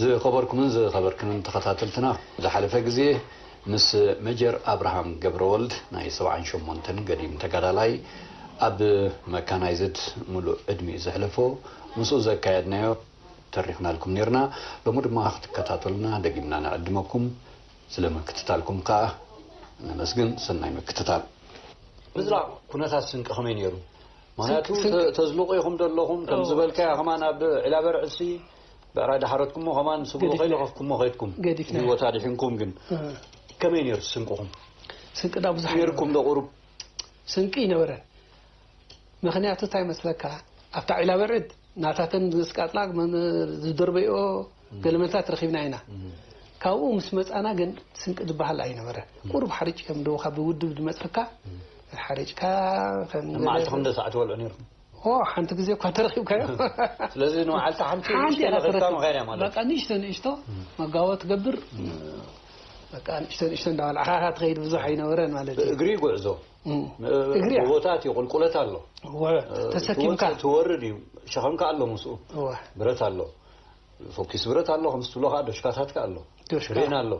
ዝኸበርኩምን ዝኸበርክንን ተኸታተልትና፣ ዝሓለፈ ግዜ ምስ መጀር ኣብርሃም ገብረወልድ፣ ናይ ሰብዓን ሸሞንተን ገዲም ተጋዳላይ፣ ኣብ መካናይዝድ ሙሉእ ዕድሚኡ ዘሕለፎ፣ ምስኡ ዘካየድናዮ ተሪኽናልኩም ኔርና። ሎሚ ድማ ክትከታተሉና ደጊምና ንዕድመኩም። ስለ ምክትታልኩም ከኣ ነመስግን። ሰናይ ምክትታል። ምዝራቕ ኩነታት ስንቂ ከመይ ነይሩ? ምኽንያቱ ስንቂ ተ-፣ ተዝልቑ ኢኹም ዘለኹም፣ ከም ዝበልካያ ከማን ኣብ ዒላ በርዕሲ ብዕራይ ዳሓረትኩሞ ከማን ስግኡ ገዲፍና። ከይለኸፍኩሞ ከይድኩም ገዲፍና። ህይወት ኣድሒንኩም። ግን እ። ከመይ ነይሩ ስንቅኹም? ስንቅና ብዙሕ ነይርኩም ዶ ቁሩብ? ስንቂ ይነበረን። ምኽንያቱ እንታይ መስለካ? ኣብታ ዒላ በርዕድ ናታተን ዝስቃጥላ መ-፣ ዝደርበይኦ ገለመታት ረኺብና ኢና። እም። ካብኡ ምስ መጻና ግን ስንቂ ዝበሃል ኣይነበረ። እም። ቁሩብ ሓሪጭ ከም ደውኻ ብውድብ ዝመጸካ፣ እም። ሓሪጭካ ከም መዓልቲ ገለ ክንደ ሰዓት ትበልዑ ነይርኩም? ኦ፣ ሓንቲ ግዜ እኳ ተረኺብካዮ። ስለዚ ንመዓልቲ ሓንቲ ሓንቲ ንእሽተይ ኢኻ ለኺብካ ትረክብ። መኸድ እያ ማለት። በቃ ንእሽቶ ንእሽቶ እም። መጋቦ ትገብር። እም። በቃ ንእሽቶ ንእሽቶ እንዳበላዕካ ኢኻ ትኸይድ፣ ብዙሕ ኣይነበረን ማለት እዩ። ብእግሪ ጉዕዞ። እም። እ፣ እግሪ እያ። ጎቦታት እዩ፣ ቁልቁለት ኣሎ። ወ-፣ እ፣ ተሰኪምካ። ትወጽእ ትወርድ እዩ። ሸኸም ከኣ ኣሎ ምስኡ። እወ። ብረት ኣሎ። ፎኪስ ብረት ኣሎ፣ ከምዚ ትብሎ ከኣ ዶሽካታት ከኣ ኣሎ። ዶሽካ። ክሬን ኣሎ።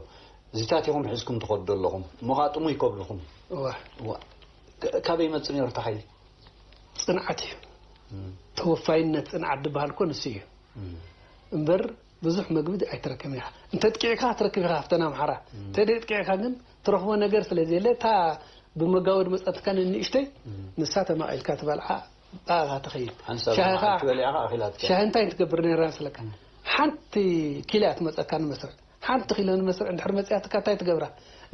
እዚታት ኢኹም ሒዝኩም ትኸዱ ኣለኹም። እሞ ከኣ ጥሙይ ከብልኹም። እወ። እዋ። ካ-፣ ካበይ ይመጽእ ነይሩ እቲ ሓይሊ? ጽንዓት እዩ። እም። ተወፋይነት፣ ጽንዓት ዝበሃል እኮ ንሱ እዩ። እም። እምበር ብዙሕ መግቢ ኣይትረክብን ኢኻ። እንተ ጥቂዕካ ትረክብ ኢኻ፣ ኣብተን ኣምሓራ። እም። እንተ ደይ ጥቂዕካ ግን ትረኽቦ ነገር ስለ ዘየለ፣ እታ ብመጋወድ መጸትካ ንእሽተይ፣ እም። ንሳ ተማቒልካ ትበልዓ፣ ብኣኻ ትኸይድ። ሓንሳብ ሻሂ መዓልቲ ከኣ፣ በሊዕኻ ኣኺላትካ። ሻሂ እንታይ ትገብር ነይራ መስለካ? እም። ሓንቲ ኪሎ እያ ትመጸካ ንመስርዕ። ሓንቲ ኪሎ ንመስርዕ እንድሕር መጺኣትካ እንታይ ትገብራ?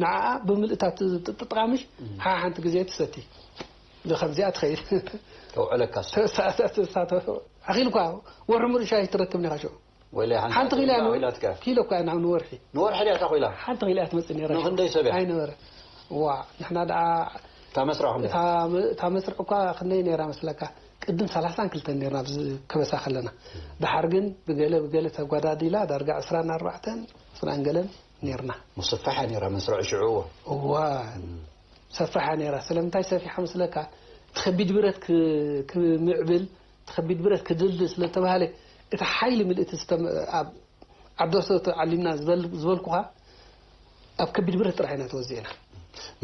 ንዓኣ ብምልእታ ት-፣ ት-፣ ትጥቃምሽ፣ እም። ሓ-፣ ሓንቲ ግዜ ትሰቲ። ብኸምዚኣ ትኸይድ። ተውዕለካ እሱ። ተሳ-፣ ተሳ-፣ ተሳ-፣ ኣኺልኳ፣ ወርሒ ሙሉእ ሻሂ ትረክብ ኔኻ ሽዑ። ወይለ ሓንቲ ሓንቲ ኪሎ ኪሎ እያ ን-፣ ኢላትካ። ኪሎ እኳ እያ ናብ ንወርሒ። ንወርሒ ድያ እታ ኪሎ? ሓንቲ ኪሎ እያ ትመጽእ ነይራ። ንኽንደይ ሰብ እያ? ኣይነበረ። ዋ፣ ንሕና ደኣ እታ መስርዕ ክንደይ? እታ መ-፣ እታ መስርዕ እኳ ክንደይ ነይራ መስለካ? ቅድም ሰላሳን ክልተን ነይርና ኣብዚ ከበሳ ከለና። ደሓር ግን ብገለ ብገለ ተጓዳዲላ ዳርጋ ዕስራን ኣርባዕተን፣ ዕስራን ገለን ነይርና። ሙስፋሕ እያ ነይራ መስርዕ ሽዑ። እዋ። እም። ሰፋሓ ነይራ። ስለምንታይ ሰፊሓ መስለካ? እቲ ከቢድ ብረት ክ-፣ ክምዕብል፣ እቲ ከቢድ ብረት ክድልድል ስለ ዝተባህለ፣ እቲ ሓይሊ ምልእቲ ዝተም-፣ ኣብ ዓዲ ኦርቶ ተዓሊምና ዝበል-፣ ዝበልኩኻ፣ ኣብ ከቢድ ብረት ጥራሕ ኢና ተወዚእና።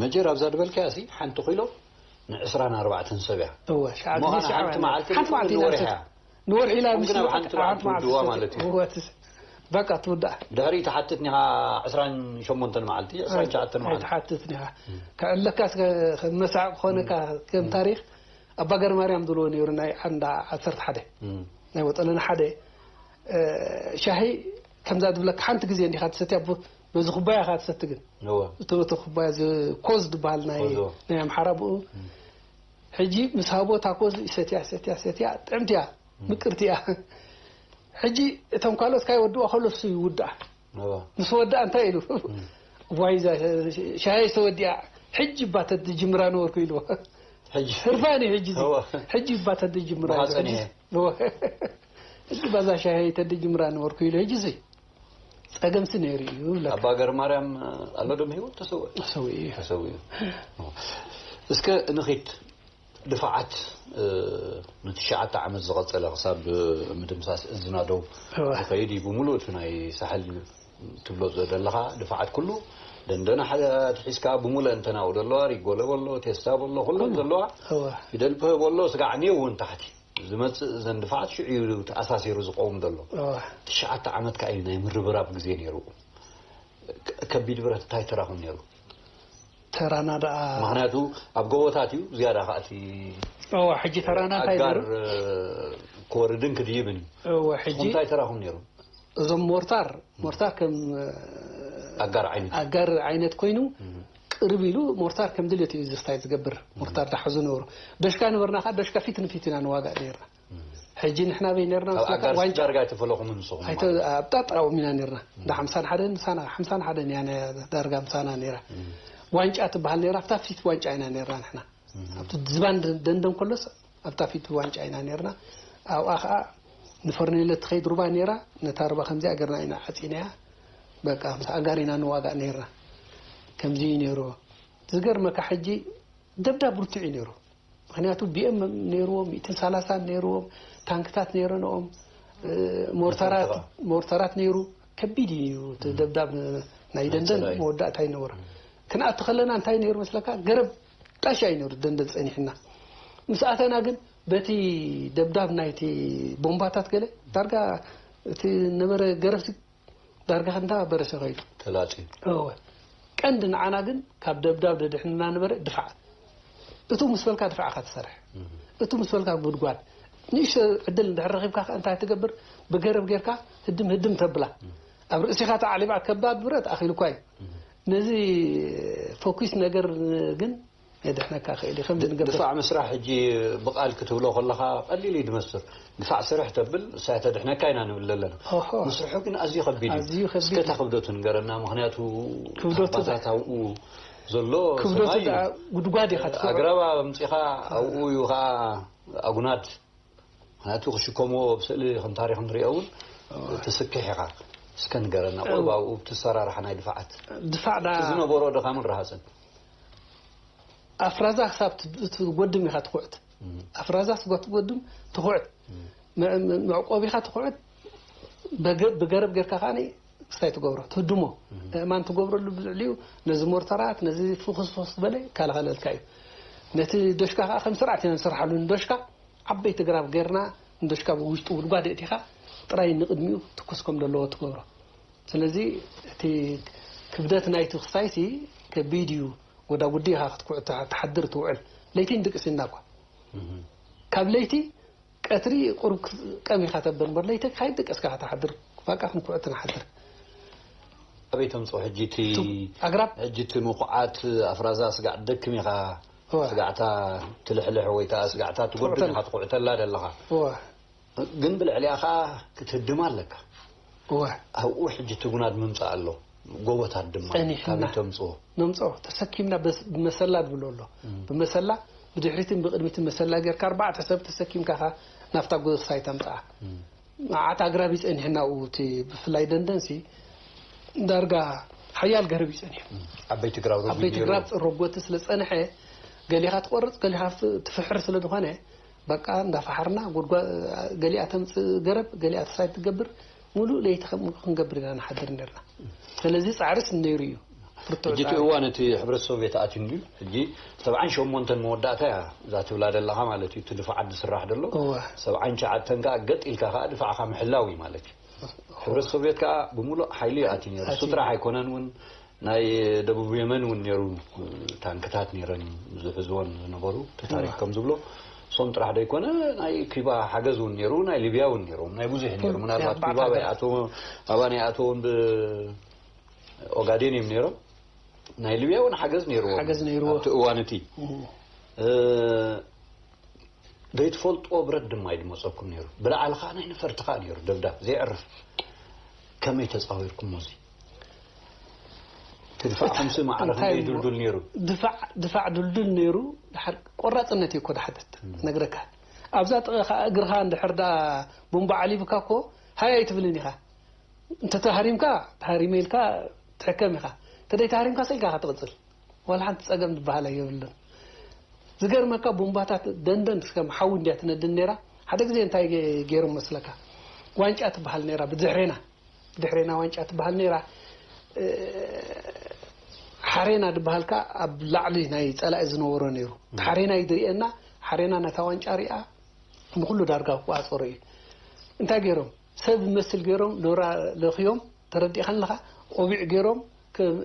መጀር ኣብዛ ዝበልካያ ሲ፣ ሓንቲ ኪሎ ንዕስራን ኣርባዕተን ሰብ እያ። እወ፣ ሸዓ እሞ ግዜ ከኣ ሸዓ ሓንቲ መዓልቲ ሓንቲ መዓልቲ ኢና ንወርሒ ንሰቲ-፣ እያ። ንወርሒ ኢላ እሞ ምስ ግን ኣብ መ-፣ ሓንቲ መዓልቲ ሓንቲ መዓልቲ ትውድዋ ትሰቲ-፣ ማለት እዩ። እወ፣ ትስ-፣ በቃ ትውዳእ። ድሕሪ ትሓትት ኒኻ ዕስራን ሸሞንተን መዓልቲ፣ ዕስራን ትሽዓተን መዓልቲ። ኣይትሓትት ኒኻ። እም። ከዕለካ እስከ፣ ከም መሳዕ ክኾነካ እም። ከም እም። ታሪኽ፣ ኣባ ገረማርያም ዝብልዎ ነይሩ፣ ናይ ዓንዳ ዓሰርተ ሓደ። እም። ናይ ወጠለና ሓደ፣ እ፣ ሻሂ ከምዛ ዝብለካ ሓንቲ ግዜ እንዲኻ ትሰትያ፣ ብ-፣ በዚ ኩባያ ኢኻ ትሰቲ ግን። እወ። እቲ፣ እቲ ኩባያ እዚ ኮዝ ዝበሃል ናይ፣ ኮዝ፣ እወ። ናይ ኣምሓራ ብኡ። እም። ሕጂ ምስ ሃቦ እታ ኮዝ ይሰትያ፣ ሰትያ፣ ሰትያ፣ ጥዕምቲ እያ፣ እም። ምቅርቲ እያ። ሕጂ እቶም ካልኦት ካይወድዋ ከሎ እሱ ይውድኣ። እወ። ምስ ወድኣ እንታይ ኢሉ? እም። ዋይ፣ እዛ ሻሂ ተወዲኣ፣ ሕጂ እባ ተድጅምራ ነበርኩ ኢልዎ። ሕጂ። ህርፋን እዩ ሕጂ እዚ። እወ። ሕጂ እባ ተድጅምራ ኢሉ። ማህፀን ሕጂ እየ። እወ። ሕጂ እባ እዛ ሻሂ ተድጅምራ ነበርኩ ኢሉ። ሕጂ እዚ ጸገምሲ ነይሩ እዩ ይብለካ። ኣባ ገረማርያም ኣሎ ዶ ብህይወት? ተሰውእ? ተሰዊኡ እዩ። ተሰዊኡ። እስከ ንኺድ። ድፋዓት፣ እ፣ ንትሽዓተ ዓመት ዝቐጸለ ክሳብ ምድምሳስ እዝና ደው እወ። ዝኸይድ እዩ። ብምሉእ እቲ ናይ ሳሕል ትብሎ ዘለኻ ድፋዓት ኩሉ ደንደነ ሓደ ኣትሒዝካ ብምሉእ እንተናኡ ዘለዋ፣ ሪጎለ በሎ፣ ቴስታ በሎ፣ ኩለን ኩሉ። ዘለዋ፣ እወ። ፊደል ፕህ በሎ፣ ስጋዕ ኔው እውን ታሕቲ ዝመጽእ እዘን ድፋዓት ሽዑ እዩ ተኣሳሲሩ ዝቐውም ዘሎ። እወ። ትሽዓተ ዓመት ከኣ እዩ ናይ ምርብራብ ግዜ ነይሩ። ከ-፣ ከቢድ ብረት እንታይ ተራኹም ነይሩ? ተራና ደኣ ምኽንያቱ ኣብ ጎቦታት እዩ ዝያዳ ከኣ እቲ እወ፣ ሕጂ ተራና እንታይ ኣጋር፣ ነይሩ? እ፣ ክወርድን ክድይብን እዩ። እወ፣ ሕጂ ንስኹም እንታይ ተራኹም ነይሩ? እዞም ሞርታር፣ ሞርታር ከም፣ እ፣ ኣጋር ዓይነት። ኣጋር ዓይነት ኮይኑ እም። ቅርብ ኢሉ ሞርታር ከም ድልየቱ እዩ እዚ ስታይል ዝገብር። ሞርታር ዳሕዙ ነበሩ። ዶሽካ ነበርና ከኣ ዶሽካ ፊት ንፊት ኢና ንዋጋእ ነይርና። ሕጂ ንሕና በይ ነርና ኣብ መስለካ ኣጋር ዋንጫ። ዳርጋ ኣይተፈለኹምን ንስኹም ኣይተ-፣ ማለት እዩ። ኣብ ጣጣ ኢና ነርና። እንዳ ሓምሳን ሓደን ምሳና፣ ሓምሳን ሓደን እያ ነ-፣ ዳርጋ ምሳና ነይራ። እም። ዋንጫ ትበሃል ነይራ፣ ኣብታ ፊት ዋንጫ ኢና ነርና ንሕና። እም። ኣብቲ ዝባን ደ-፣ ደንደን ከሎስ ኣብታ ፊት ዋንጫ ኢና ነርና። ኣብኣ ኸኣ ንፈርኔሎ ትኸይድ ሩባ ነይራ፣ ነታ ሩባ ከምዚኣ ገርና ኢና ዓጺናያ። በቃ ምስ ኣጋር ኢና ንዋጋእ ነርና። ከምዚ እዩ ነይሩ። ዝገርመካ ሕጂ ደብዳብ ብርቱዕ እዩ ነይሩ። ምኽንያቱ ቢ ኤም ነይርዎም፣ ሚእትን ሰላሳን ነይርዎም፣ ታንክታት ነይረንኦም፣ እ፣ ሞርታራት፣ መሳርሕቲ። ሞርታራት ነይሩ። ከቢድ እዩ ነይሩ። እቲ ደብዳብ ናይ ደንደን መወዳእታ ይነበሮ። ክንኣቱ ከለና እንታይ ነይሩ መስለካ? ገረብ ጣሻ እዩ ነይሩ ደንደን ጸኒሕና። ምስ ኣተና ግን በቲ ደብዳብ ናይቲ ቦምባታት ገለ ዳርጋ እቲ ነበረ ገረብሲ ዳርጋ ክንዳ በረሰ ኸይዱ። ተላጺ። እወ። ቀንዲ ንዓና ግን ካብ ደብዳብ ደድሕንና ነበረ ድፋዕ። እቱ ምስ በልካ ድፋዕካ ትሰርሕ። እቱ ምስ በልካ ጉድጓድ። ንእሽቶ ዕድል እንድሕር ረኺብካ ከ እንታይ ትገብር? ብገረብ ጌርካ ህድም ህድም ተብላ። ኣብ ርእሲኻ ተዓሊባ ከባድ ብረት ኣኺሉኳ እዩ። ነዚ ፎኪስ ነገር ግን የድሕነካ ክእል እዩ። ከምዚ ንገብር። ድፋዕ ምስራሕ ሕጂ ብቓል ክትብሎ ከለኻ ቀሊል እዩ ድመስል። ድፋዕ ስርሕ ተብል እሳ ተድሕነካ ኢና ንብል ዘለና። ኦሆ። ምስርሑ ግን ኣዝዩ ከቢድ እዩ። ኣዝዩ ከቢድ እስከ እታ እዩ። ክብደቱ ንገረና፣ ምኽንያቱ ክብደቱ ኣባታት ኣብኡ ዘሎ ክብደቱ ሰማይ እዩ። ደኣ ጉድጓድ ኢኻ ትስዕሮ። ኣግራብ ኣምጺኻ ኣብኡ እዩ ኸኣ ኣጉናድ። ምኽንያቱ ክሽከምዎ ኣብ ስእሊ ከም ታሪኽ ንሪኦ እውን ትስክሕ ኢኻ። እስከ ንገረና፣ እው። ቁሩብ ኣብኡ ብትሰራርሓ ናይ ድፋዓት። ድፋዕ ዳ እቲ ዝነበሮ ድኻምን ረሃፅን። ኣፍራዛ ክሳብ ት-፣ ትጎድም ኢኻ ትኹዕት። እም። ኣፍራዛ ስጓ ትጎድም ትኹዕት። እም። መ-፣ መ-፣ መዕቆቢኻ ትኹዕት። በገ-፣ ብገረብ ጌርካ ከኣ ክስታይ ትገብሮ፣ ትህድሞ። እም። እማን ትገብረሉ ብልዕሊኡ ነዚ ሞርተራት፣ ነዚ ፍኹስ ፍኹስ ዝበለ ይከላኸለልካ እዩ። ነቲ ዶሽካ ከኣ ከም ስርዓት ኢና ንሰርሓሉ። ንዶሽካ ዓበይቲ ግራብ ጌርና ንዶሽካ ብውሽጡ ጉድጓድ የእቲኻ ጥራይ ንቕድሚኡ ትኩስ ከም ዘለዎ ትገብሮ። ስለዚ እቲ ክብደት ናይቲ ክስታይሲ ከቢድ እዩ። ጎዳጉዲ ኢኻ ክትኩዕ ትሓ-፣ ትሓድር ትውዕል። ለይቲ ንድቅስ ኢልና እኳ። እም። ካብ ለይቲ ቀትሪ ቁሩብ ክት-፣ ቀሚኻ ተበል እምበር ለይቲ ካይደቀስካ ክትሓድር፣ ባቃ ክንኩዕት ንሓድር። ኣበይ ተምጽኦ ሕጂ እቲ ቱ-፣ ኣግራብ? ሕጂ እቲ ምኹዓት ኣፍራዛ ስጋዕ ደክም ኢኻ። እወ። ስጋዕታ ትልሕልሕ ወይ ከኣ ስጋዕታ ትጎድን ትኹዕተላ። ኢኻ ትኹዕተላ ደለኻ። እወ። ግን ብልዕሊኣ ኸኣ ክትህድማ ኣለካ። እወ። ኣብኡ ሕጂ እቲ ጉናድ ምምጻእ ኣሎ። ጎቦታት ድማ ጸኒሕና። ካበይ ተምጽኦ? ነምጽኦ፣ ተሰኪምና በስ-፣ ብመሰላ ድብሎ ኣሎ። እም። ብመሰላ፣ ብድሕሪትን ብቕድሚትን መሰላ ጌርካ ኣርባዕተ ሰብ ተሰኪምካ ኸኣ ናብታ ጎሳይ ተምጽኣ። እም። መዓት ኣግራብ ይጸኒሕና ኣብኡ፣ እቲ ብፍላይ ደንደንሲ ዳርጋ ሓያል ገረብ ይጸኒሑ። እም። ዓበይቲ ግራብ ረጒድ ዓበይቲ ነይሩ። ግራብ ረጎቲ ስለ ጸንሐ፣ ገሊኻ ትቆርጽ፣ ገሊኻ ፍ-፣ ትፍሕር ስለ ዝኾነ፣ በቃ እንዳፈሓርና ጉድጓ-፣ ገሊኣ ተምጽእ ገረብ፣ ገሊኣ ተሳይድ ትገብር፣ ሙሉእ ለይቲ ከም ክንገብር ኢና ንሓድር ነርና። ስለዚ ጻዕርስ ነይሩ እዩ። ብርቱዕ ሕጂ እቲ ጻዕሪ። እዋን እቲ ሕብረት ሶቭየት ኣትዩ እንድዩ። ሕጂ ሰብዓን ሸሞንተን መወዳእታ እያ እዛ ትብላ ዘለኻ ማለት እዩ። እቲ ድፋዓት ዝስራሕ ዘሎ። እወ። ሰብዓን ትሽዓተን ከኣ ገጥ ኢልካ ከኣ ድፋዕካ ምሕላው እዩ ማለት እዩ። ሕብረት ሶቭየት ከኣ ብምሉእ ሓይሊ እዩ ኣትዩ ነይሩ። እሱ ኣትዩ። ጥራሕ ኣይኮነን እውን ናይ ደቡብ የመን እውን ነይሩ፣ ታንክታት ነይረን ዝሕዝወን ዝነበሩ፣ እቲ ታሪኽ እዋ። ከም ዝብሎ፣ እሶም ጥራሕ ደይኮነ፣ ናይ ኪባ ሓገዝ እውን ነይሩ፣ ናይ ሊብያ እውን ነይሮም፣ ናይ ብዙሕ ነይሩ። እቶም ምናልባት ናይ ኪባ ኣርባዕተ ኣባይ ኣቶ-፣ ኣባን ኣተውን ብኦጋዴን እዮም ነይሮም። ናይ ሊብያ እውን ሓገዝ ነይርዎም ሓገዝ ነይርዎ። ኣብቲ እዋን እቲ። እም። እ፣ ዘይትፈልጥዎ ብረት ድማ እዩ ድመጸኩም ነይሩ። ብላዕሊ ኸኣ ናይ ነፈርቲ ኸኣ ነይሩ፣ ደብዳብ፣ ዘየዕርፍ። ከመይ ተጻዊርኩሞ እዚ? እቲ ድፋዕ ከምሲ ማዕረ እንታይ ክንደይ እሞ፣ ድልዱል ነይሩ? ድፋዕ፣ ድፋዕ ድልዱል ነይሩ። ድሓር ቆራጽነት እዩ እኮ ድሓተት፣ እም። ነግረካ። ኣብዛ ጥቐኻ እግርኻ እንድሕር ደኣ ቦምባ ዓሊቡካ እኮ፣ ሃይ ኣይትብልን ኢኻ። እንተ ተሃሪምካ፣ ተሃሪመ ኢልካ ትሕከም ኢኻ። እንተ ደይ ተሃሪምካ፣ ስኢልካ ኢኻ ትቕጽል። ዋላ ሓንቲ ጸገም ዝበሃል የብሉን። ዝገርመካ፣ ቡምባታት ደንደን ከም ሓዊ እንድያ ትነድድ ነይራ። ሓደ ግዜ እንታይ ገ-፣ ገይሮም መስለካ? ዋንጫ ትበሃል ነይራ፣ ብድሕሬና፣ ብድሕሬና ዋንጫ ትበሃል ነይራ። እ፣ ሓሬና ዝበሃል ከኣ ኣብ ላዕሊ ናይ ጸላኢ ዝነበሮ ነይሩ። ም። ሓሬና እዩ ዝርእየና፣ ሓሬና ነታ ዋንጫ ሪኣ ንኹሉ ዳርጋ ክቆጻጸሮ እዩ። እንታይ ገይሮም? ሰብ ዝመስል ገይሮም ኖራ ለኽዮም፣ ተረዲእካ ኣለኻ? ቆቢዕ ገይሮም፣ ከ-፣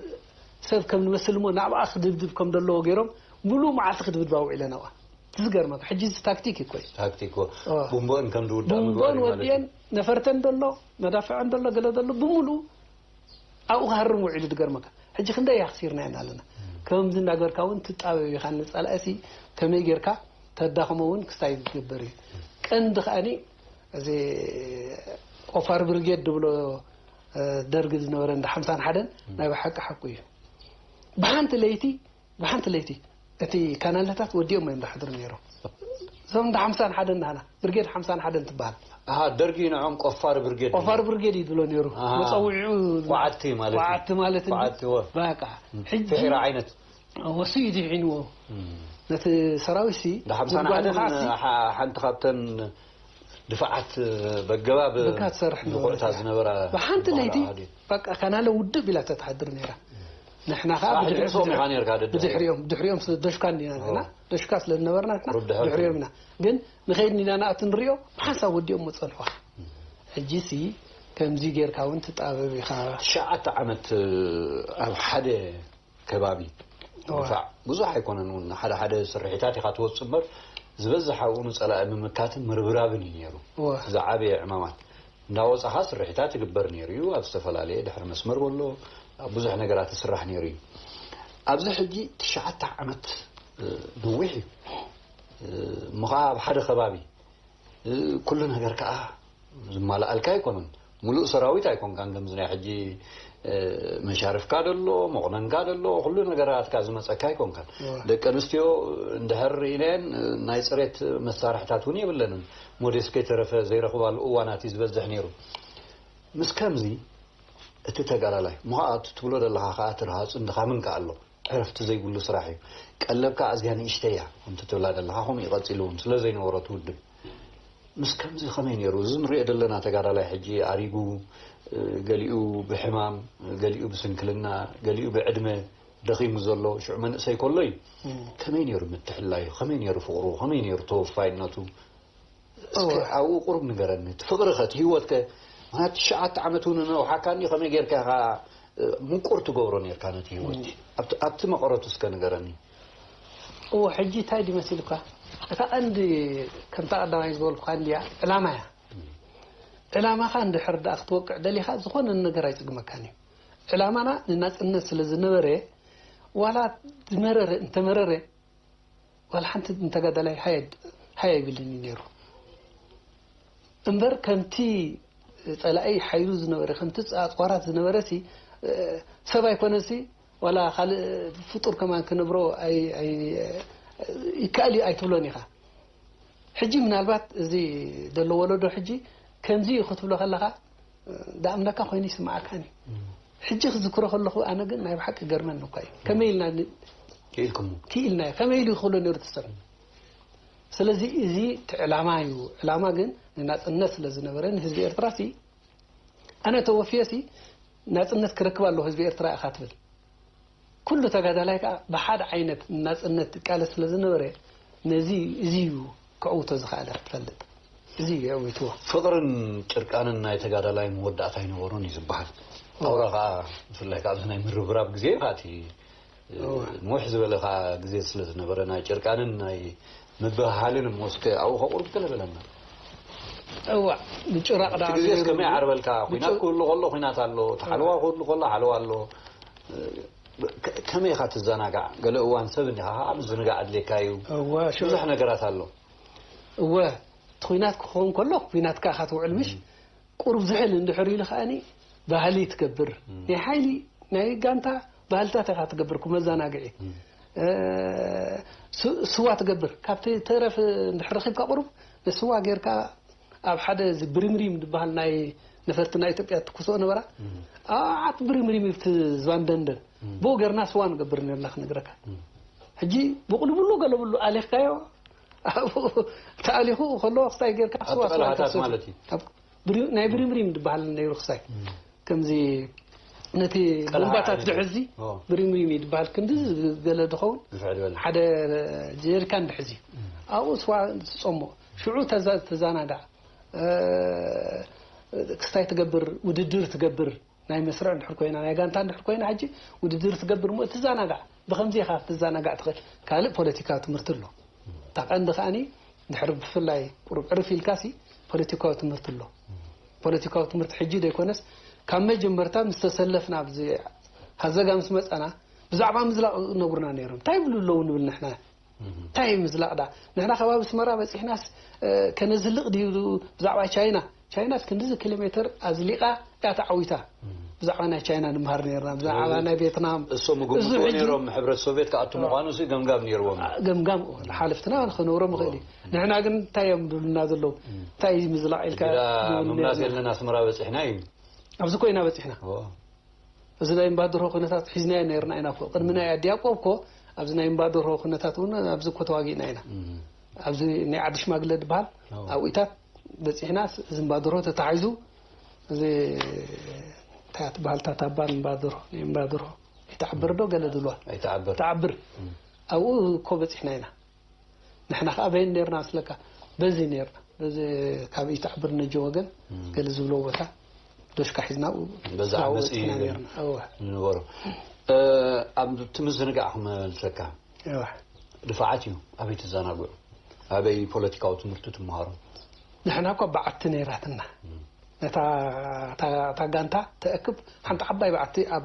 ሰብ ከም ዝመስል እሞ ናብኣ ክድብድብ ከም ዘለዎ ገይሮም፣ ሙሉእ መዓልቲ ክድብድባ ውዒለን ኣብኣ። እቲ ዝገርመካ፣ ሕጂ እዚ ታክቲክ እዩ እኮ እዩ። ታክቲክ እኮ። እወ። ቡምቦን ከም ዝውዳእ ምግባር ቡምቦን እዩ ማለት እዩ። ወዲኤን፣ ነፈርተን ዘሎ፣ መዳፍዐን ዘሎ፣ ገለ ዘሎ፣ ብምሉእ ኣብኡ ክሃርም ውዒሉ ዝገርመካ። ሕጂ ክንደይ ኣኽሲርና ኢና ኣለና። ከምዚ እንዳገርካ እውን ትጣበብ ኢኻ ንጸላእሲ ከመይ ጌርካ ተዳኽሞ እውን ክስታይ ዝግበር እዩ። ቀንዲ ከኣኒ እዚ ኦፋር ብርጌድ ድብሎ፣ እ፣ ደርግ ዝነበረ እንዳ ሓምሳን ሓደን ናይ ብሓቂ ሓቁ እዩ። ብሓንቲ ለይቲ፣ ብሓንቲ ለይቲ እቲ ካናለታት ወዲኦም እዮም ዝሓድሩ ነይሮም። እዞም እንዳ ሓምሳን ሓደን ናህና፣ ብርጌድ ሓምሳን ሓደን ትበሃል። ኣሃ፣ ደርጊ ንዖም ቆፋር ብርጌድ ቆፋር ብርጌድ እዩ ዝብሎ ነይሩ። ኣሃ። መጸውዒኡ ኳዓቲ ማለት እዩ። ኳዓቲ ማለት እንዲ-፣ ኳዓቲ ወ-፣ በቃ። ም። ሕጂ ፍሒራ ዓይነት። ወሱ እዩ ድሒንዎ። ም። ነቲ ሰራዊት ሲ እንዳ ሓምሳን ጉድጓድ ሓደን ንኻሲ ሓ-፣ ሓንቲ ካብተን ድፋዓት በገባ ብ- በጋ ትሰርሕ ነበረት ንቑዕታ እያ። ዝነበራ ብሓንቲ ዝበሃላ ለይቲ ኣሃዱ። በቃ ካናለ ውድብ ኢላ ተትሓድር ነይራ። ንሕና ከዓ ስራሕ ብድሕሪ- ድምፆም ኢኻ ነርካ ደድሕሪ። ብድሕሪኦም ብድሕሪኦም ስለ ደሽካ እንዲና ንሕና ኦ። ደሽካ ስለ ዝነበርና ንሕና ቁሩብ ድሕሪ ድሕሪኦም ኢና። ግን ንኸይድ እንዲና ንኣቱ ንሪኦ ብሓንሳብ ወዲኦም መፀንሑዋ። ሕጂ ሲ ከምዚ ጌርካ እውን ትጣበብ ኢኻ። ትሽዓተ ዓመት ኣብ ሓደ ከባቢ እዋ። ድፋዕ ብዙሕ ኣይኮነን እውን ሓደ ሓደ ስርሒታት ኢኻ ትወፅእ እምበር ዝበዝሕ ኣብኡ ንፀላኢ ምምካትን ምርብራብን እዩ ነይሩ። እዋ። ዝዓበየ ዕማማት እንዳወፃኻ ስርሒታት ይግበር ነይሩ እዩ። ኣብ ዝተፈላለየ ድሕሪ መስመር በሎ ኣብ ብዙሕ ነገራት ይስራሕ ነይሩ እዩ። ኣብዚ ሕጂ ትሽዓተ ዓመት እ፣ ነዊሕ እዩ። እ፣ እሞ ኸዓ ኣብ ሓደ ከባቢ እ፣ ኩሉ ነገር ከዓ ዝማልኣልካ ኣይኮነን። ሙሉእ ሰራዊት ኣይኮንካን። ከምዚ ናይ ሕጂ እ፣ መሻርፍካ ደሎ መቑነንካ ደሎ ኩሉ ነገራትካ ዝመፀካ ኣይኮንካን። እዋ። ደቂ ኣንስትዮ እንድሕር ርኢናየን እ፣ ናይ ፅሬት መሳርሕታት እውን የብለንን። ሞዴስ ከይተረፈ ዘይረኽባሉ እዋናት እዩ ዝበዝሕ ነይሩ። ምስ ከምዚ እቲ ተጋዳላይ ምዃ እቲ ትብሎ ዘለኻ ከዓ ትርሃፁን ድኻምን ከዓ ኣሎ። ዕረፍቲ ዘይብሉ ስራሕ እዩ። ቀለብ ከዓ ኣዝያ ንእሽተይ እያ። ከምቲ ትብላ ዘለኻ ከምኡ እዩ ቀፂሉ እውን ስለ ዘይነበሮ እቲ ውድብ። ምስ ከምዚ ከመይ ነይሩ? እዚ ንሪኦ ዘለና ተጋዳላይ ሕጂ ኣሪጉ፣ እ፣ ገሊኡ ብሕማም፣ ገሊኡ ብስንክልና፣ ገሊኡ ብዕድመ ደኺሙ ዘሎ ሽዑ መንእሰይ ከሎ እዩ። እም። ከመይ ነይሩ ምትሕላዩ? ከመይ ነይሩ ፍቕሩ? ከመይ ነይሩ ተወፋይነቱ? እስከ እወ። ኣብኡ ቁሩብ ንገረኒ። እቲ ፍቕሪ ኸ፣ እቲ ህይወት ከ፣ ምኽንያቱ ትሽዓተ ዓመት እውን ነውሓካ እንዲ፣ ከመይ ጌርካ ኢኻ፣ እ፣ ምቁር ትገብሮ ኔርካ ነቲ ህይወት? እም። ኣብቲ፣ ኣብቲ መቐረቱ እስከ ንገረኒ። እወ፣ ሕጂ እንታይ ድዩ መሲልካ? እታ ቀንዲ፣ ከምታ ቀዳማይ ዝበልኩኻ እንድያ፣ ዕላማ እያ። እም። ዕላማኻ እንድሕር ደኣ ክትወቅዕ ደሊኻ፣ ዝኾነ ነገር ኣይጽግመካን እዩ። ዕላማና ንናጽነት ስለ ዝነበረ፣ ዋላ ዝመረረ እንተመረረ፣ ዋላ ሓንቲ ንተጋዳላይ ሃየ፣ ሃየ ኣይብልን እዩ ነይሩ። እምበር ከምቲ ጸላኢ ሓይሉ ዝነበረ፣ ከምቲ ኣጽዋራት ዝነበረ ሲ፣ እ፣ ሰብ ኣይኮነሲ፣ ዋላ ካልእ ፍጡር ከማን ክነብሮ ኣይ-፣ ኣይ-፣ ይከኣል እዩ ኣይትብሎን ኢኻ። ሕጂ ምናልባት እዚ ዘሎ ወለዶ ሕጂ ከምዚ እዩ ክትብሎ ከለኻ፣ ዳኣምለካ ኮይኑ ይስምዓካን እዩ። እም። ሕጂ ክዝክሮ ከለኹ ኣነ ግን ናይ ብሓቂ ገርመኒ እኳ እዩ። ከመይ ኢልና ን-፣ ክኢልኩሞ? ክኢልናዮ? ከመይ ኢሉ ይኽእሎ ነይሩ እቲ ሰብ? ስለዚ እዚ እቲ ዕላማ እዩ። ዕላማ ግን ንናጽነት ስለ ዝነበረ ንህዝቢ ኤርትራ ሲ፣ ኣነ ተወፍየ ሲ ናጽነት ክረክብ ኣለዎ ህዝቢ ኤርትራ ኢኻ ትብል። ኩሉ ተጋዳላይ ከኣ ብሓደ ዓይነት ናጽነት ይቃለስ ስለ ዝነበረ፣ ነዚ፣ እዚ እዩ ከዕውቶ ዝኸኣለ ክትፈልጥ። እዚ እዩ የዕዊትዎ። ፍቕርን ጭርቃንን ናይ ተጋዳላይ መወዳእታ ኣይነበሮን እዩ ዝበሃል። እወ። ኣውራ ከኣ ብፍላይ ከኣ ኣብዚ ናይ ምርብራብ ግዜ እዩ ከኣ እቲ፣ እወ። ንውሕ ዝበለ ከኣ ግዜ ስለ ዝነበረ ናይ ጭርቃንን ናይ ምብህሃልን እሞ እስከ ኣብኡ ከቑርብ ገለ በለና። እዋእ፣ ብጭራቕ እቲ ደኣ ግዜስ ነይሩ። ከመይ ዓርበልካ? ኲናት ብጭ- ክህሉ ከሎ ኲናት ኣሎ፣ እቲ ሓለዋ ክህሉ ከሎ ሓለዋ ኣሎ። ከ-፣ ከመይ ኢኻ ትዘናጋዕ? ገለ እዋን ሰብ እንዲኻ ከዓ ምዝንጋዕ ኣድልየካ እዩ። እወ፣ ሽዑ ብዙሕ ነገራት ኣሎ። እወ፣ እቲ ኲናት ክኸውን ከሎ ኲናት ከኣ ኢኻ ትውዕል ምሽ? እም። ቁሩብ ዝሕል እንድሕር ኢሉ ከኣኒ ባህሊ ትገብር። እም። ናይ ሓይሊ፣ ናይ ጋንታ ባህልታት ኢኻ ትገብር፣ ክመዘናግዒ። እም። እ፣ ስ-፣ ስዋ ትገብር። ካብቲ ተረፍ እንድሕር ረኺብካ ቁሩብ ንስዋ ጌርካ ኣብ ሓደ እዚ ብሪምሪም ዝበሃል ናይ ነፈርቲ ናይ ኢትዮጵያ ትኩስኦ ነበራ። እም። ኣዓት ብሪምሪም ይብቲ ዝባንደንደን። እም። ብኡ ጌርና ስዋ ንገብር ነርና ክነግረካ። እም። ሕጂ ብቑልብሉ ገለብሉ ኣሊኽካዮ፣ ኣብኡ ተኣሊኹ ከሎ ክሳይ ጌርካ ኣብቲ ስዋ፣ ስዋ ቀላሃታት ኢልካ ማለት እዩ። ኣብ ብሪ-፣ ናይ ብሪምሪም ዝበሃል ነይሩ ክሳይ። እም። ከምዚ ነቲ ቀልሃ ቦምባታት ዓይነት ድሕዚ ኦ። ብሪምሪም እዩ ዝበሃል። ክንዲ ገለ ድኸውን ግፍዕ ዝበለ። ሓደ ጀሪካን ድሕዚ። እም። ኣብኡ ስዋ ትጸሞ። ሽዑ ተዛ-፣ ተዛናጋዕ። እ፣ ክስታይ ትገብር፣ ውድድር ትገብር። ናይ መስርዕ እንድሕር ኮይና፣ ናይ ጋንታ እንድሕር ኮይና፣ ሕጂ ውድድር ትገብር እሞ ትዘናጋዕ። ብኸምዚ ኢኻ ክትዘናጋዕ ትኽእል። ካልእ ፖለቲካዊ ትምህርቲ ኣሎ። እታ ቀንዲ ከኣኒ፣ እንድሕር ብፍላይ ቁሩብ ዕርፍ ኢልካሲ፣ ፖለቲካዊ ትምህርቲ ኣሎ። ፖለቲካዊ ትምህርቲ ሕጂ ዘይኮነስ፣ ካብ መጀመርታ ምስ ተሰለፍና፣ ኣብዚ ሃዘጋ ምስ መጻና፣ ብዛዕባ ምዝላቕ ነጉርና ነይሮም። እንታይ ይብሉ ኣለዉ ንብል ንሕና? እም። እንታይ እዩ ምዝላቕ ደኣ? ንሕና ከባቢ ኣስመራ በጺሕናስ፣ እ፣ ከነዝልቕ ድዩ ብዛዕባ ቻይና? ቻይናስ ክንድዚ ኪሎ ሜተር ኣዝሊቓ እያ ተዓዊታ። እም። ብዛዕባ ናይ ቻይና ንምሃር ነይርና፣ ብዛዕባ ስለዚ ናይ ቬትናም። እሶም እዚ ይግምትዎ ሕጂ ነይሮም፣ ሕብረት ሶቪየት ክኣቱ እ። ምዃኑ ሲ ገምጋም ነይርዎም። እ፣ ገምጋም፣ እ፣ ሓለፍትና ክነብሮም ይኽእል እዩ። እ። ንሕና ግን እንታይ እዮም ዝብሉና ዘለዉ? እም። እንታይ እዩ ምዝላቕ ኢልካ ሕጂ ደኣ ዝብሉና ምምላስ ኣለዉ። የለን፣ ኣስመራ በጺሕና እዩ። ኣብዚ ኮይና በጺሕና። ኦ። እዚ ናይ እምባደርሆ ኩነታት ሒዝናዮ ነይርና ኢና እኮ። ቅድሚ ናይ ኣዲ ያዕቆብ እኮ ኣብዚ ናይ እምባደርሆ ኩነታት እውን ኣብዚ እኮ ተዋጊእና ኢና። እም። ኣብዚ ናይ ዓዲ ሽማግለ ዝበሃል ኣዎ። ኣብኡታት በፂሕናስ እዚ እምባደሮ ተታሒዙ፣ እዚ እንታይ ትበሃል፣ ታታባ እምባደሮ፣ እምባደሮ ይትዓብር ዶ ገለ ዝብልዋ? ኣይትዓብር። ትዓብር። ኣብኡ እኮ በፂሕና ኢና። ንሕና ከዓ በይን ነርና መስለካ? በዚ ነርና። በዚ ካብ ይትዓብር ነጀ ወገን ገለ ዝብሎ ቦታ ዶሽካ ሒዝና ኣብኡ በዛ ኣብኡ ዓመፅ እዩ በፂሕና ነርና። እወ። ንነበሩ። ኣብ ትምዝንጋዕ ክመልሰካ። እወ። ድፋዓት እዩ። ኣበይ ትዘናግዑ? ኣበይ ፖለቲካዊ ትምህርቲ ትመሃሩ? ንሕና እኳ በዓቲ ነይራትና። ነታ እታ- እታ ጋንታ ተእክብ ሓንቲ ዓባይ በዓቲ ኣብ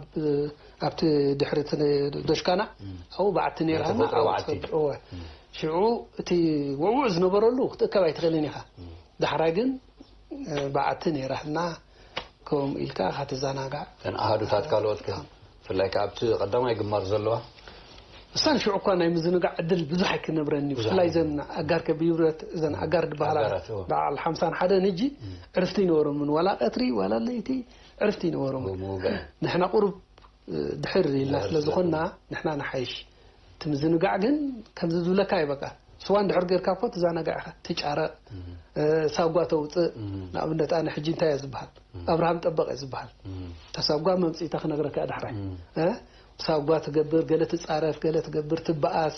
ኣብቲ ድሕሪ እቲ ዶሽካና ኣብኡ በዓቲ ነይራ። ነቲ ወትሮ በዓቲ። እወ። ሽዑ እቲ ውዕውዕ ዝነበረሉ ክትእከብ ኣይትኽእልን ኢኻ። ዳሕራይ ግን በዓቲ ነይራትና። ከምኡ ኢልካ ካትዘናጋዕ እተን ኣሃዱታት ካልኦት ከ? ብፍላይ ከኣ ኣብቲ ቀዳማይ ግንባር ዘለዋ? እሳን ሽዑ እኳ ናይ ምዝንጋዕ ዕድል ብዙሕ ኣይክነብረኒ። ብፍላይ ዘን ኣጋር ከቢብረት፣ ዘን ኣጋር ዝበሃላ ኣጋራት፣ እወ። በዓል ሓምሳን ሓደን እጂ ዕርፍቲ ይነበሮምን። ዋላ ቀትሪ፣ ዋላ ለይቲ ዕርፍቲ ይነበሮምን። ምውጋእ። ንሕና ቁሩብ ድሕር ኢልና ስለ ዝኾንና ንሕና ንሓይሽ። እቲ ምዝንጋዕ ግን ከምዚ ዝብለካ እዩ። በቃ ስዋ እንድሕር ጌርካ እኮ ትዘናጋዕ ኢኻ። ትጫረቕ፣ ሳጓ ተውፅእ። ንኣብነት ኣነ ሕጂ እንታይ እየ ዝበሃል? ኣብርሃም ጠበቕ እየ ዝበሃል። እታ ሳጓ መምፅኢታ ክነግረካ እየ ዳሕራይ። እ? ሳጓ ትገብር፣ ገለ ትፃረፍ፣ ገለ ትገብር፣ ትበኣስ።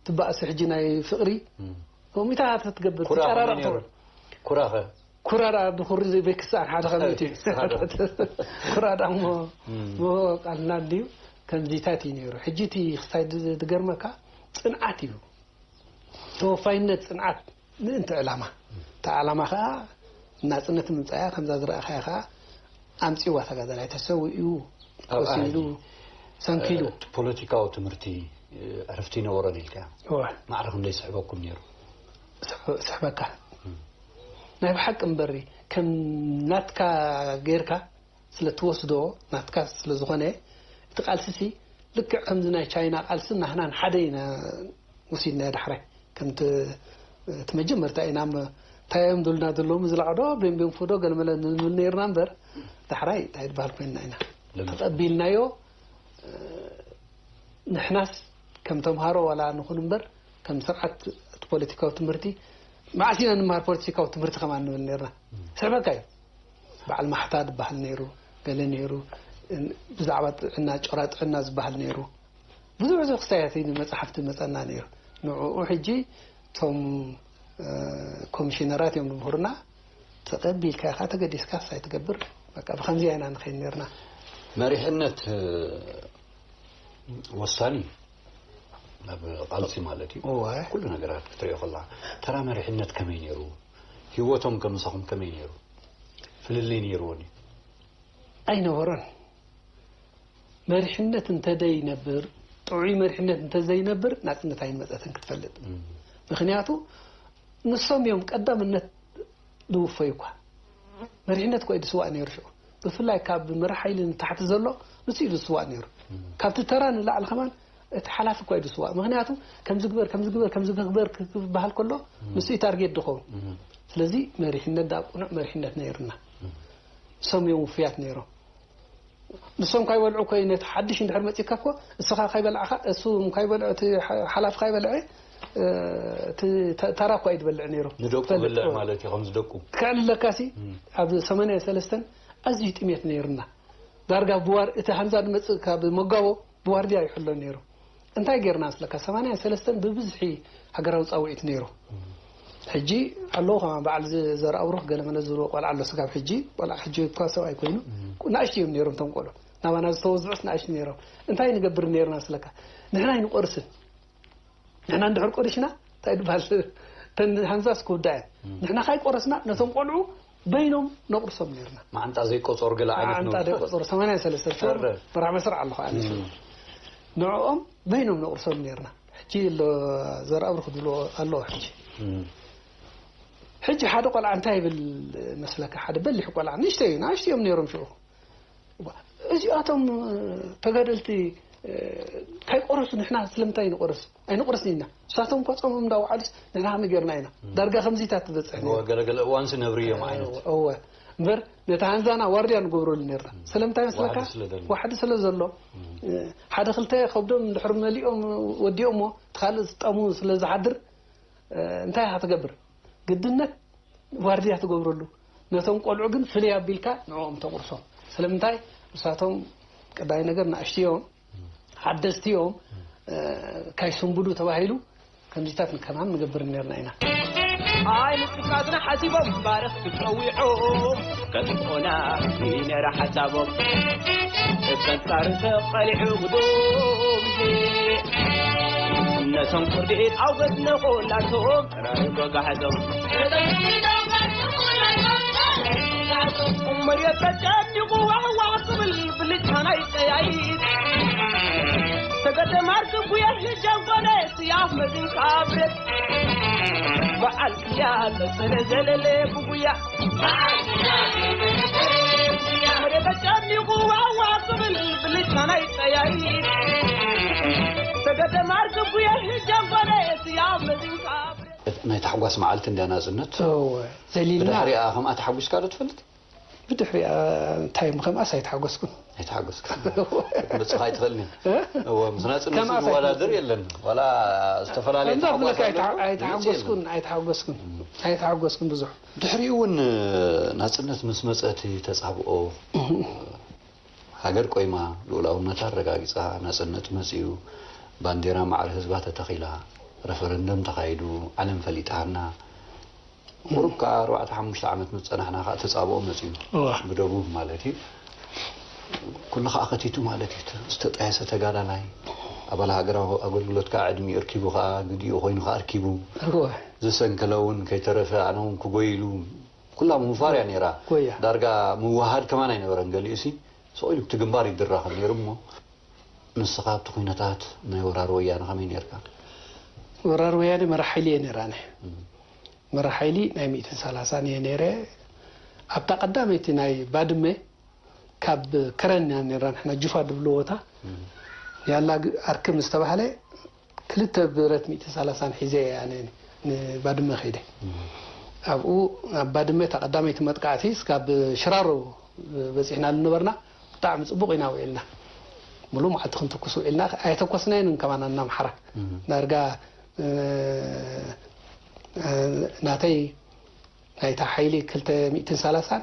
ትበኣስ ሕጂ ናይ ፍቕሪ ከምኡታት ትገብር፣ ኩራ ትጨራረቕ ከመይ ነይሩ? ትብል። ኩራኸ? ኩራ ደኣ ብኹሪ ዘይበይ ክስኣን ሓደ ከመይ እዩ? ክስኣን። ኩራ ደኣ እሞ እሞ ቃልና እንድዩ ከምዚታት እዩ ነይሩ። ሕጂ እቲ ክሳይ ድ- ድገርመካ ፅንዓት እዩ። ተወፋይነት፣ ፅንዓት ምእንቲ ዕላማ። እታ ዕላማ ከዓ ናፅነት ምምፃእያ ከምዛ ዝረኣኻያ ከዓ ኣምፂዋ። ተጋዳላይ ተሰዊኡ፣ ኣብ ቆሲሉ፣ ኣሃጂ፣ ሰንኪሉ። እ፣ ፖለቲካዊ ትምህርቲ፣ እ፣ ዕርፍቲ ይነበሮን ኢልካ። እወ። ማዕረ ክንደይ ስሕበኩም ነይሩ? ስሕ- ስሕበካ። ናይ ብሓቂ እምበሪ ከም ናትካ ጌርካ ስለ ትወስዶ፣ ናትካ ስለ ዝኾነ፣ እቲ ቃልሲ ሲ ልክዕ ከምዚ ናይ ቻይና ቃልሲ ናህናን ሓደ ኢና ወሲድናዮ ዳሕራይ። ከምቲ እቲ መጀመርታ ኢና እሞ እንታይ እዮም ዝብሉና ዘለዉ? ዝለዓዶ ቤንቤን ፎዶ ገለመለ ንብል ነይርና እምበር ዳሕራይ እንታይ ዝበሃል ኮይንና ኢና። ልምድ። ተቐቢልናዮ። ንሕናስ ከም ተምሃሮ ዋላ ንኹን እምበር ከም ስርዓት እቲ ፖለቲካዊ ትምህርቲ መዓስ ኢና ንመሃር ፖለቲካዊ ትምህርቲ ከማን ንብል ነርና። ስሕበካ እዩ። በዓል ማሕታ ዝበሃል ነይሩ፣ ገለ ነይሩ፣ ብዛዕባ ጥዕና፣ ጨራ ጥዕና ዝበሃል ነይሩ። ብዙሕ ብዙሕ ክስታያት እዩ መጻሕፍቲ መጸና ነይሩ። ንዕኡ ሕጂ እቶም ኮሚሽነራት እዮም ዝምህሩና። ተቐቢልካ ኢኻ፣ ተገዲስካ ሳይ ትገብር። በቃ ብኸምዚ ኢና ንኸይድ ነርና። መሪሕነት ወሳኒ ናብ ቃልሲ ማለት እዩ። እወ። ኩሉ ነገራት ክትሪኦ ከላ ተራ መሪሕነት ከመይ ነይሩ? ህይወቶም ከምሳኹም ከመይ ነይሩ? ፍልልይ ነይርዎ ድዩ? ኣይነበሮን። መሪሕነት እንተደይነብር፣ ጥዑይ መሪሕነት እንተዘይነብር ናጽነት ኣይመጸትን ክትፈልጥ። ምኽንያቱ ንሶም እዮም ቀዳምነት ዝውፈዩ እኳ። መሪሕነት እኮ እዩ ዝስዋእ ነይሩ ሽዑ። ብፍላይ ካብ መራሕ ሓይሊ ንታሕቲ ዘሎ ንሱ እዩ ዝስዋእ ነይሩ። ካብቲ ተራ ንላዕሊ ከማን እቲ ሓላፊ እኳ እዩ ዝስዋእ። ምኽንያቱ ከምዚ ግበር፣ ከምዚ ግበር፣ ከምዚ ግበር ክበሃል ከሎ ንሱ እዩ ታርጌት ዝኸውን። ስለዚ መሪሕነት ዳኣ ቅኑዕ መሪሕነት ነይሩና። ንሶም እዮም ውፉያት ነይሮም። ንሶም ካይበልዑ እኮ እዩ ነቲ ሓድሽ እንድሕር መጺእካ እኮ እስኻ ካይበላዕኻ፣ እሱ ካይበልዑ፣ እቲ ሓላፊ ካይበልዐ እቲ ተራ እኳ እዩ ዝበልዕ ነይሩ። ንደቁ ትፈልጥ ብልዕ እኮ። ማለት እዩ ከም ዝደቁ። ካልእ ለካሲ ኣብ ሰማንያ ሰለስተን ኣዝዩ ጥሜት ነይርና። ዳርጋ ብዋር እቲ ሃንዛ ዝመጽእ ካብ መጋቦ ብዋርድያ ይሕሎ ነይሩ። እንታይ ጌርና መስለካ? ሰማንያ ሰለስተን ብብዝሒ ሃገራዊ ጻውዒት ነይሩ። ሕጂ ኣለዉ ከማን በዓል ዝ- ዘርኣብሩኽ ገለ መለ ዝብሎ ቆልዓ ኣሎ ስጋብ ሕጂ። ቆልዓ ሕጂ እኳ ሰብኣይ ኮይኑ ናእሽቱ እዮም ነይሮም እቶም ቆልዑ። ናባና ዝተወዝዑስ ናእሽቱ ነይሮም። እንታይ ንገብር ነይርና መስለካ? ንሕና ኣይንቆርስን። ንሕና እንድሕር ቆሪሽና እንታይ ይበሃል? ተን ሃንዛስ ክውዳ እየን። ንሕና ካይቆረስና ነቶም ቆልዑ በይኖም ነቁርሶም ነይርና። ማዓንጣ ዘይቆጸሩ ገለ ዓይነት ኣንጣ ነው። ደቆ ጾር ሰማንያ ሰለስተ ኣረ። ብራዕ መስርዕ ኣለኹ ኣነ። ንዕኦም በይኖም ነቁርሶም ነይርና። ሕጂ ኣሎ ዘርኣብሩ ክድሎ ኣሎ ሕጂ። ሕጂ ሓደ ቆልዓ እንታይ ይብል መስለካ? ሓደ በሊሕ ቆልዓ ንእሽተይ እዩ፣ ንእሽተይ እዮም ነይሮም ሽዑ። እዚኣቶም ተጋደልቲ ካይቆረሱ ንሕና ስለምንታይ ንቆርስ? ኣይንቆርስን ኢና። ንሳቶም እኳ ጾሞም እንዳወዓሉስ ንሕና ከመይ ጌርና ኢና? ዳርጋ ከምዚታት ትበጽሕ ነይራ። ገለገለ እዋንስ ነብሪ እዮም ዓይነት። እወ። እምበር ነቲ ሃንዛና ዋርድያ ንገብረሉ ነርና። ስለምንታይ መስለካ? ዋሕዲ ስለ ዘሎ። ዋሕዲ ስለ ዘሎ። ሓደ ክልተ ከብዶም እንድሕር መሊኦም ወዲኦሞ፣ እቲ ካልእ ዝጠሙ ስለ ዝሓድር፣ እንታይ ኢኻ ትገብር? ግድነት ዋርድያ ትገብረሉ። ነቶም ቆልዑ ግን ፍልይ ኣቢልካ ንዕኦም ተቑርሶም። ስለምንታይ? ንሳቶም ቀዳይ ነገር ንኣሽቱ እዮም፣ ሓደስቲ እዮም፣ እ፣ ካይስንብዱ ተባሂሉ ከምዚታት ንከማን ንገብር ነርና ኢና። ኣይ ንጥቃትና ሓሲቦም ባርኽ ክጸዊዖም ከጥፍኡና እዩ ነይረ ሓሳቦም። እተንጻር ተቐሊዑ ግዱም ነቶም ፍርዲ ኣውገዝ ነኾላቶም ራርጎ ጋሕዞም። መሬት ተጨኒቑ ዋሕዋሕ ክብል ብልጫ ናይ ጠያይት ተገደማር ግቡየ ጀንጎለ ስያፍ መድንካ ብረት በዓል ክያ ተሰለ ዘለለ ብጉያ መሬት ተጨኒቑ ዋሕዋሕ ክብል ብልጫ ናይ ጠያይት ተገደማር ግቡየ ጀንጎለ ስያፍ መድንካ ብረት ናይ ታሕጓስ መዓልቲ እንድያ ናጽነት። እወ፣ ዘሊልና። ብድሕሪኣ ከምኣ ተሓጒስካ ዶ ትፈልጥ? ብድሕሪኣ እንታይ ከምኣስ ኣይተሓጎስኩን። ኣይተሓጎስካ። ክትመጽኻ ኣይትኽእልን እያ። እ? እወ፣ ምስ ናጽነት ከምኣስ ዝወዳደር ኣይተሓጎስኩን። የለን። ዋላ ዝተፈላለየ ከምዛ ተሓጓስ ብለካ ኣሎ፣ ኣይተሓ-፣ ዝመጽእ ኣይተሓጎስኩን፣ የለን። ኣይተሓጎስኩን። እም። ኣይተሓጎስኩን ብዙሕ። ድሕሪኡ እውን ናጽነት ምስ መጸ እቲ ተጻብኦ ሃገር ቆይማ፣ ልኡላውነታ ኣረጋጊጻ፣ ናጽነት መጺኡ፣ ባንዴራ ማዕረ ህዝባ ተተኺላ፣ ረፈረንደም ተኻይዱ፣ ዓለም ፈሊጣና። ቁሩብ ከኣ ኣርባዕተ ሓሙሽተ ዓመት ምስ ጸናሕና ከኣ ተጻብኦ መጺኡ። እዋ። ብደቡብ ማለት እዩ። ኩሉ ከኣ ከቲቱ ማለት እዩ። ዝተጣየሰ ተጋዳላይ፣ ኣባል ሃገራዊ ኣገልግሎት ከኣ ዕድሚኡ ኣርኪቡ ከኣ ግዲኡ ኮይኑ ከኣ ኣርኪቡ። እዋ። ዝሰንከለ እውን ከይተረፈ ኣነ እውን ክጎይሉ ኩላ ምውፋር እያ ነይራ። ጎያ። ዳርጋ ምውሃድ ከማን ኣይነበረን። ገሊኡሲ ስቕ ኢሉ እቲ ግንባር ይድራኸብ ነይሩ እሞ፣ ንስኻ ኣብቲ ኩነታት ናይ ወራር ወያነ ከመይ ነይርካ? ወራር ወያነ መራሕ ሓይሊ እየ ነይረ ኣነ። እም። መራሕ ሓይሊ ናይ ሚእትን ሰላሳን እየ ነይረ። ኣብታ ቀዳመይቲ ናይ ባድመ ካብ ከረን ኢና ነይርና ንሕና ጁፋ ድብልዎ ቦታ። እም። ያላ ግ-፣ ኣርክም ዝተባህለ ክልተ ብረት ሚእትን ሰላሳን ሒዘ እየ ኣነ ንባድመ ከይደ። እም። ኣብኡ ኣብ ባድመ እታ ቀዳመይቲ መጥቃዕቲ እስካብ ሽራሮ በጺሕና ዝነበርና ብጣዕሚ ጽቡቕ ኢና ውዒልና። ሙሉእ መዓልቲ ክንትኩስ ውዒልና። ኣይተኮስናየን ከማን ኣና ኣምሓራ። እም። ዳርጋ፣ እ፣ እ፣ ናተይ ናይታ ሓይሊ ክልተ ሚእትን ሰላሳን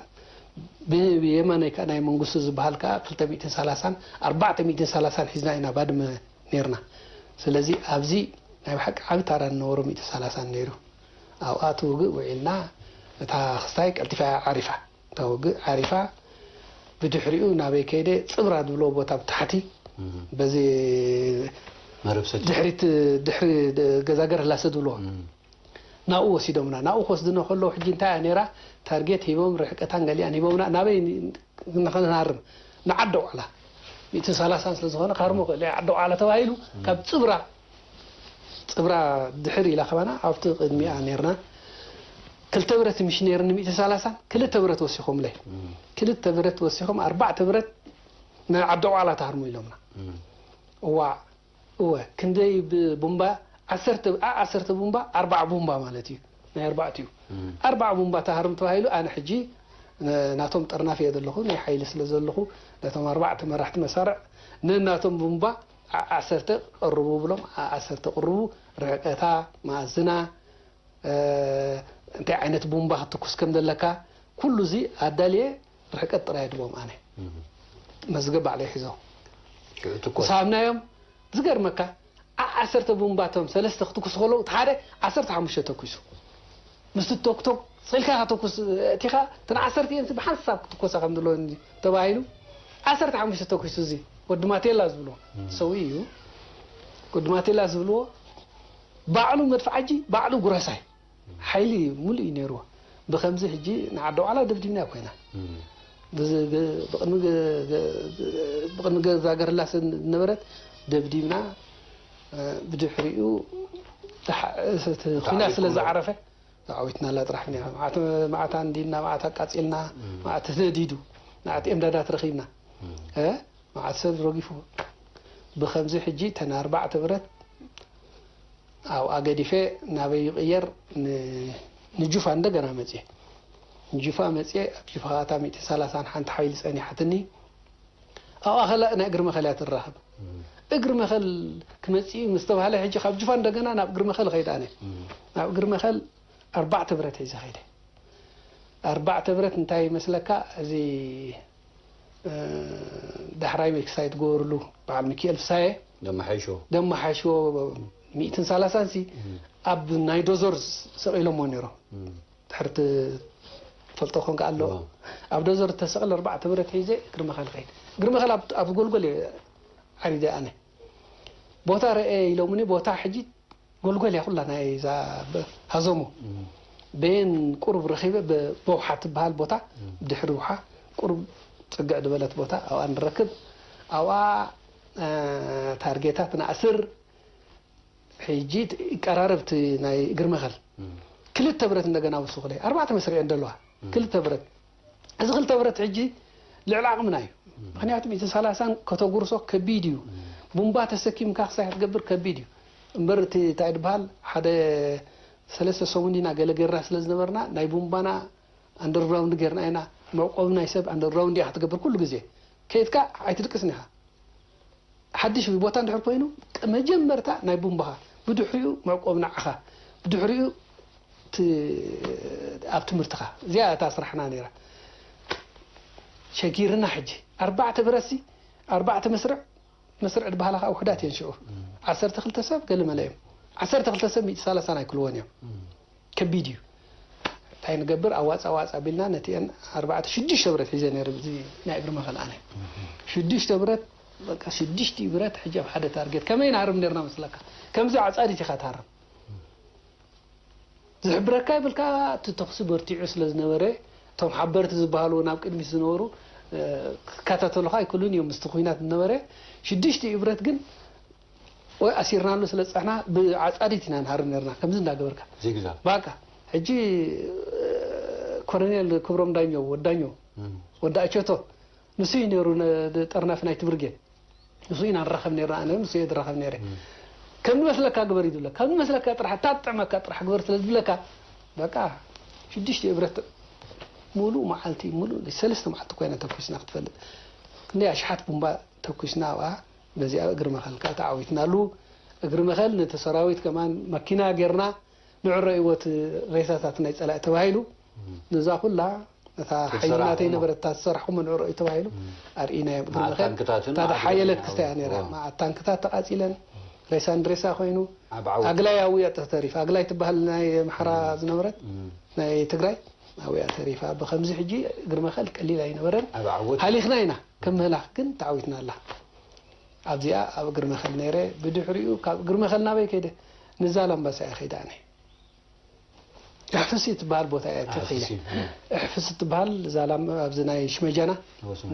ብ-፣ ብየማነይ ከኣ ናይ መንግስቱ ዝበሃል ከኣ ክልተ ሚእትን ሰላሳን ኣርባዕተ ሚእትን ሰላሳን ሒዝና ኢና ባድመ ኔርና። ስለዚ ኣብዚ ናይ ብሓቂ ዓቢ ታራ ዝነበሮ ሚእትን ሰላሳን ነይሩ። ኣብኣ እቲ ውግእ ውዒልና፣ እታ ክስታይ ቀልጢፋ እያ ዓሪፋ። እታ ውግእ ዓሪፋ፣ ብድሕሪኡ ናበይ ከይደ? ጽብራ ዝብልዎ ቦታ ብታሕቲ፣ እም። በዚ መረብ ሰቲ። ድሕሪት፣ ድሕሪ ደ-፣ ገዛ ገርህላሰ ዝብልዎ። እም። ናብኡ ወሲዶምና። ናብኡ ክወስድና ከለዉ ሕጂ እንታይ እያ ነይራ? ታርጌት ሂቦም፣ ርሕቀታን ገሊኣን ሂቦምና። ናበይ ን-፣ ንኸንሃርም? ንዓዲ ዋዕላ። ሚእትን ሰላሳን ስለ ዝኾነ ክሃርሞ ክእል እየ። ዓዲ ዋዕላ ተባሂሉ እም። ካብ ጽብራ፣ ጽብራ ድሕር ኢላ ከማና ኣብቲ ቅድሚኣ ኔርና። ክልተ ብረት ምሽ ኔርኒ ሚእትን ሰላሳን፣ ክልተ ብረት ወሲኾምለይ። እም። ክልተ ብረት ወሲኾም፣ ኣርባዕተ ብረት ንዓዲ ዋዕላ ትሃርሙ ኢሎምና። እም። እዋእ፣ እወ፣ ክንደይ ብ-፣ ቡምባ? ዓሰርተ፣ ዓ-፣ ዓሰርተ ቡምባ፣ ኣርባዓ ቡምባ ማለት እዩ። ናይ ኣርባዕቲኡ። እም። ኣርባዓ ቡምባ ተሃርም ተባሂሉ፣ ኣነ ሕጂ ነ-፣ ናቶም ጠርናፍ እየ ዘለኹ፣ ናይ ሓይሊ ስለ ዘለኹ፣ ነቶም ኣርባዕተ መራሕቲ መሳርዕ፣ ነናቶም ቡምባ ዓ-፣ ዓሰርተ ቀርቡ ብሎም፣ ዓ-፣ ዓሰርተ ቅርቡ፣ ርሕቀታ፣ መኣዝና፣ እ፣ እንታይ ዓይነት ቡምባ ክትኩስ ከም ዘለካ፣ ኩሉ እዚ ኣዳልየ ርሕቀት ጥራይ ድቦም ኣነ። እም። መዝገብ ባዕለይ ሒዞ። ሽዑ ትኮን። ምስ ሃብናዮም፣ ዝገርመካ፣ ዓ-፣ ዓሰርተ ቡምባቶም ሰለስተ ክትኩስ ከለዉ፣ እቲ ሓደ ዓሰርተ ሓሙሽተ ተኩሱ። ምስቲ ቶክቶክ ስቕ ኢልካ ከተኩስ፣ እቲኻ፣ እተን ዓሰርተ እየን ብሓንሳብ ክትኮሳ ከም ዘለዎ ተባሂሉ፣ ዓሰርተ ሓሙሽተ ተኩሱ። እዚ ወዲ ማቴላ ዝብልዎ፣ እም። ሰውኢ እዩ። ወዲ ማቴላ ዝብልዎ፣ ባዕሉ መድፍዓጂ፣ ባዕሉ ጉረሳይ። ሓይሊ ሙሉእ እዩ ነይርዎ። ብኸምዚ ሕጂ ንዓዲ ዋዕላ ደብዲብና ኮይና። እም። ብዝ-፣ ብ-፣ ብቕድሚ ገ-፣ ገ-፣ ብቕድሚ ገዛ ገርላስ ዝነበረት ደብዲብና፣ እ፣ ብድሕሪኡ ተሓ-፣ እቲ እታ ኲናት ስለ ዓሊኩም ዶ? ዝዓረፈ፣ ተዓዊትናላ ጥራሕ ኔራ። መዓት፣ መዓት ኣንዲድና፣ መዓት ኣቃጺልና፣ እም። መዓት ተነዲዱ፣ መዓት ኤምዳዳት ረኺብና። እም። እ? መዓት ሰብ ረጊፉ። ብኸምዚ ሕጂ እተን ኣርባዕተ ብረት ኣብኣ ገዲፈ ናበይ ይቕየር? ን-፣ ንጁፋ እንደገና መጽየ። ንጁፋ መጽየ፣ ኣብ ጁፋ እታ ሚእትን ሰላሳን ሓንቲ ሓይሊ ጸኒሓትኒ። ኣብኣ ከላ ናይ እግሪ መኸል እያ ትራኸብ። እም። እግሪ መኸል ክመጽእ እዩ ምስ ተባህለ፣ ሕጂ ካብ ጁፋ እንደገና ናብ እግሪ መኸል እኸይድ ኣነ። እም። ናብ እግሪ መኸል ኣርባዕተ ብረት ሒዘ ኸይደ። ኣርባዕተ ብረት እንታይ ይመስለካ? እዚ እ፣ ዳሕራይ ክሳይ ትገበርሉ በዓል ሚካኤል ፍሳየ ደመሓይሾ ደመሓይሽዎ ሚእትን ሰላሳን ሲ ኣብ ናይ ዶዞር ሰቒሎሞ ነይሮም። ድሕርቲ ፈልጦ ኮንካ ኣሎ ኣብ ዶዞር ተሰቕል ኣርባዕተ ብረት ሒዘ እግሪ መኸል ኸይድ እግሪ መኸል ኣብ ጎልጎል ዓሪደ ኣነ ቦታ ረአ ኢሎምኒ። ቦታ ሕጂ ጎልጎል እያ ኩላ ናይ እዛ ሃዞሞ በየን ቁሩብ ረኺበ በውሓ ትበሃል ቦታ ድሕሪ ውሓ ቁሩብ ፅግዕ ዝበለት ቦታ ኣብኣ ንረክብ ኣብኣ ታርጌታት ንኣስር ሕጂ ይቀራረብ እቲ ናይ እግሪ መኸል ክልተ ብረት እንደገና ውስኹለይ ኣርባዕተ መስርዕ እንደለዋ ክልተ ብረት እዚ ክልተ ብረት ሕጂ ልዕሊ ዓቕምና እዩ ምክንያቱ ሚእቲ ሰላሳን ከተጉርሶ ከቢድ እዩ ቡምባ ተሰኪምካ ክሳይ ክትገብር ከቢድ እዩ እምበር እቲ እንታይ ድበሃል ሓደ ሰለስተ ሰሙን ዲና ገለ ገርና ስለ ዝነበርና ናይ ቡምባና ኣንደርግራውንድ ገርና ኢና መዕቆቢ ናይ ሰብ ኣንደርግራውንድ እያ ክትገብር ኩሉ ግዜ ከይድካ ኣይትድቅስን ኢኻ ሓድሽ ቦታ እንድሕር ኮይኑ መጀመርታ ናይ ቡምባኻ ብድሕሪኡ መዕቆቢ ንዓኻ ብድሕሪኡ ኣብ ትምህርትኻ እዚኣ እታ ስራሕና ነይራ ሸጊርና ሕጂ ኣርባዕተ ብረሲ ኣርባዕተ መስርዕ መስርዕ ድበሃላ ከዓ ውሕዳት እየን ሽዑ ዓሰርተ ክልተ ሰብ ገለ መለ እዮም ዓሰርተ ክልተ ሰብ ሚእቲ ሰላሳን ኣይክልዎን እዮም ከቢድ እዩ እንታይ ንገብር ኣዋፅ ኣዋፅ ኣቢልና ነቲአን ኣርባዕተ ሽዱሽተ ብረት ሒዘ ነይረ እዚ ናይ እግሪ መኸል ኣነ ሽዱሽተ ብረት በቃ ሽዱሽተ ብረት ሕጂ ኣብ ሓደ ታርጌት ከመይ ንሃርም ነርና መስለካ ከምዚ ዓፃዲት ኢኻ ትሃርም ዝሕብረካ ይብልካ እቲ ተኽሲ በርቲዑ ስለ ዝነበረ እቶም ሓበርቲ ዝበሃሉ ናብ ቅድሚት ዝነበሩ ክከታተሉካ ኣይክእሉን እዮም ምስቲ ኩናት ዝነበረ ሽዱሽተ ብረት ግን ወይ ኣሲርናሉ ስለ ዝፀሕና ብዓፃዲት ኢና ንሃርም ነርና ከምዚ እንዳገበርካ ዚግዛግ ባቃ ሕጂ ኮሎኔል ክብሮም ዳኘው ወዳኘው ወዳ ኣቸቶ ንሱ እዩ ነይሩ ጠርናፊ ናይቲ ብርጌድ ንሱ ኢና ንራኸብ ነርና ኣነ ንሱ እየ ዝራኸብ ነይረ ከም ዝመስለካ ግበር እዩ ዝብለካ ከም ዝመስለካ ጥራሕ እታ ትጥዕመካ ጥራሕ ግበር ስለ ዝብለካ በቃ ሽዱሽተ ብረት ሙሉእ መዓልቲ ሙሉእ ሰለስተ መዓልቲ ኮይና ተኩስና ክትፈልጥ ክንደይ ኣሽሓት ቡምባ ተኩስና ኣብኣ በዚኣ እግሪ መኸል ከዓ ተዓዊትናሉ እግሪ መኸል ነቲ ሰራዊት ከማን መኪና ጌርና ንዑ ረእይዎ እቲ ሬሳታት ናይ ፀላኢ ተባሂሉ ነዛ ኩላ እታ ሓይሊ ናተይ ነበረት እታ ዝሰራሕኹሞ ንዑ ረእዩ ተባሂሉ ኣርኢናዮም እግሪ መኸል እታ ሓየለት ክስታ እያ ነይራ መዓት ታንክታት ተቃፂለን ሬሳ ንሬሳ ኮይኑ ኣግላይ ኣውያ ተሪፍ ኣግላይ ትበሃል ናይ ኣምሓራ ዝነበረት ናይ ትግራይ ኣብያ ተሪፋ ብከምዚ ሕጂ እግሪ መኸል ቀሊል ኣይነበረን ሃሊኽና ኢና ከም ምህላኽ ግን ተዓዊትና ኣላ ኣብዚኣ ኣብ እግሪ መኸል ነይረ ብድሕሪኡ ካብ እግሪ መኸል ናበይ ከይደ ንዛላምባሳ እየ ከይደ ኣነ ኣሕፍሲ ትበሃል ቦታ እያ ተኺለ ኣሕፍሲ ትበሃል ዛላም ኣብዚ ናይ ሽመጃና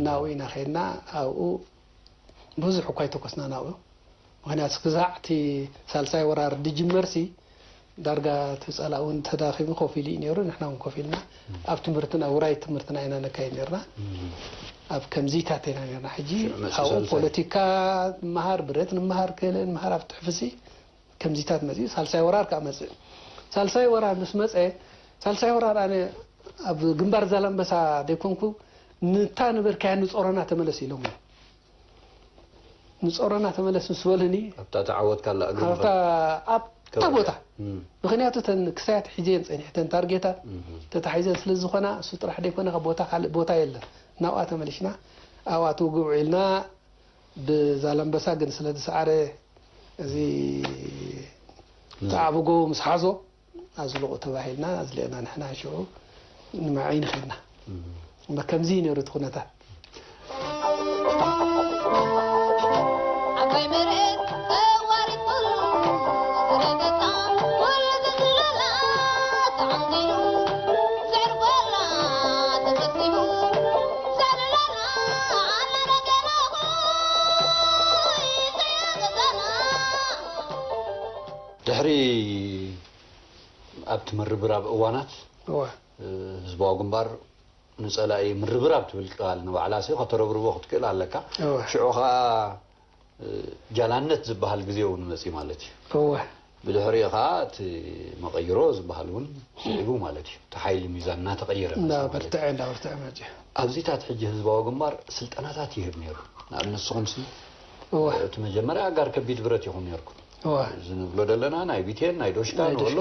ናብኡ ኢና ከይድና ኣብኡ ብዙሕ እኳ ኣይተኮስና ናብኡ ምክንያቱ ክሳዕ እቲ ሳልሳይ ወራር ድጅመርሲ ዳርጋ እቲ ፀላእ እውን ተዳኺሙ ኮፍ ኢሉ እዩ ነይሩ ንሕና እውን ኮፍ ኢልና ኣብ ትምህርትና ውራይ ትምህርትና ኢና ነካይድ ነርና ኣብ ከምዚታት ኢና ነርና ሕጂ ኣብኡ ፖለቲካ ንምሃር ብረት ንምሃር ክእለ ንምሃር ኣብ ትሕፍሲ ከምዚታት መፅኡ ሳልሳይ ወራር ከዓ መፅእ ሳልሳይ ወራር ምስ መፀ ሳልሳይ ወራር ኣነ ኣብ ግንባር ዛላምበሳ ደይኮንኩ ንታ ነበርካያ ንፆረና ተመለስ ኢሎም እዮም ንጾሮና ተመለስ ምስ በሉኒ ኣብታ ተዓወትካላ እግሪ ኣብታ ኣብታ ቦታ ምክንያቱ ተን ክሳያት ሒዘን ጸኒሐ ተን ታርጌታት ተታሒዘን ስለ ዝኾና እሱ ጥራሕ ደይኮነ ካብ ቦታ ካልእ ቦታ የለን ናብኣ ተመሊሽና ኣብኣ ትውግብ ውዒልና ብዛላምበሳ ግን ስለ ዝሰዓረ እዚ ተዓብጎ ምስ ሓዞ ኣዝልቑ ተባሂልና ኣዝሊቕና ንሕና ሽዑ ንመዐይኒ ኸድና እምበር ከምዚ እዩ ነይሩ እቲ ኩነታት ዓባይ መርዕት ተዋሪድ ቁል ረገታ ኩሉ ዝዝለላ ተዓንዲሉ ዘዕርጎላ ተፈቲሙ ዘልለና ኣነረገናኹ ይዘያዘዘና ድሕሪ ኣብቲ ምርብራብ እዋናት ህዝባዊ ግንባር ንፀላኢ ምርብራብ ትብል ቃል ንባዕላ ሲ ከተረብርቦ ክትክእል ኣለካ ሽዑ ከዓ ጃላነት ዝበሃል ግዜ እውን መፂ ማለት እዩ ብድሕሪኡ ከዓ እቲ መቐይሮ ዝበሃል እውን ስዒቡ ማለት እዩ እቲ ሓይሊ ሚዛን እናተቐየረ ኣብዚታት ሕጂ ህዝባዊ ግንባር ስልጠናታት ይህብ ነይሩ ንኣብነት ንስኹም ሲ እቲ መጀመርያ ኣጋር ከቢድ ብረት ኢኹም ነርኩም እዚ ንብሎ ዘለና ናይ ቢቴን ናይ ዶሽካ ንበሎ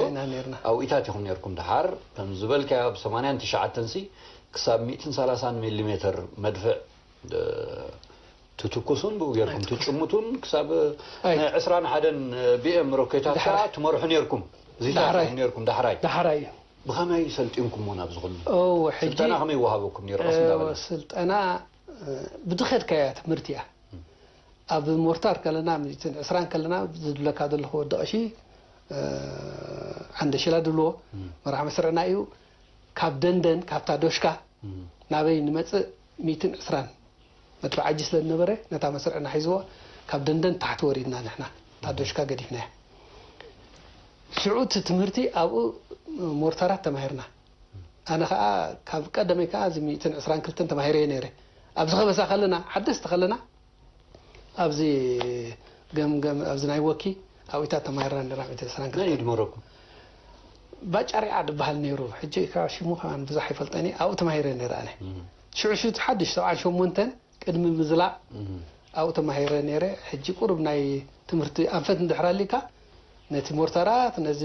ኣብኡኢታት ኢኹም ነርኩም። ድሓር ከም ዝበልካዮ ኣብ ሰማንያን ትሽዓተን ሲ ክሳብ ሚእትን ሰላሳን ሚሊሜተር መድፍዕ ትትኩሱን ብኡ ጌርኩም ትጭምቱን ክሳብ ናይ ዕስራን ሓደን ቢኤም ሮኬታት ከዓ ትመርሑ ነርኩም። እዚታት ኢኹም ነርኩም። ዳሕራይ ዳሕራይ እዩ። ብኸመይ ሰልጢንኩሞ ናብ ዝኹሉ? እወ፣ ሕጂ ስልጠና ከመይ ይወሃበኩም ነይሩ? ቀስ እንዳበልና። ስልጠና ብዝኸድካያ ትምህርቲ እያ። ኣብ ሞርታር ከለና ሚእትን ዕስራን ከለና ዝብለካ ዘለኹ ወዲ ቀሺ ዓንደ ሽላ ድብልዎ መራሕ መስርዕና እዩ። ካብ ደንደን ካብታ ዶሽካ ናበይ ንመጽእ ሚእትን ዕስራን መድፍዕ ዓጂ ስለ ዝነበረ ነታ መስርዕና ሒዝዎ ካብ ደንደን ታሕቲ ወሪድና ንሕና እታ ዶሽካ ገዲፍናያ። ሽዑ እቲ ትምህርቲ ኣብኡ ሞርታራት ተማሂርና። ኣነ ከዓ ካብ ቀደመይ ከዓ እዚ ሚእትን ዕስራን ክልተን ተማሂረ እየ ነይረ። ኣብዚ ከበሳ ከለና ሓደስቲ ከለና ኣብዚ ገምገም ኣብዚ ናይ ወኪ ኣብኡታት ተማሂርና ነራ ሚእትን ዕስራን ክልተን። መን እዩ ድመረኩም? ባጫ ሪዓ ድበሃል ነይሩ። ሕጂ ከዓ ሽሙ ከማን ብዙሕ ኣይፈልጠን እየ። ኣብኡ ተማሂረ ነይረ ኣነ። ሽዑ ሽዑ ሓድሽ ሰብዓን ሸሞንተን ቅድሚ ምዝላቕ ኣብኡ ተማሂረ ነይረ። ሕጂ ቁሩብ ናይ ትምህርቲ ኣንፈት እንድሕር ኣሊካ ነቲ ሞርታራት ነዚ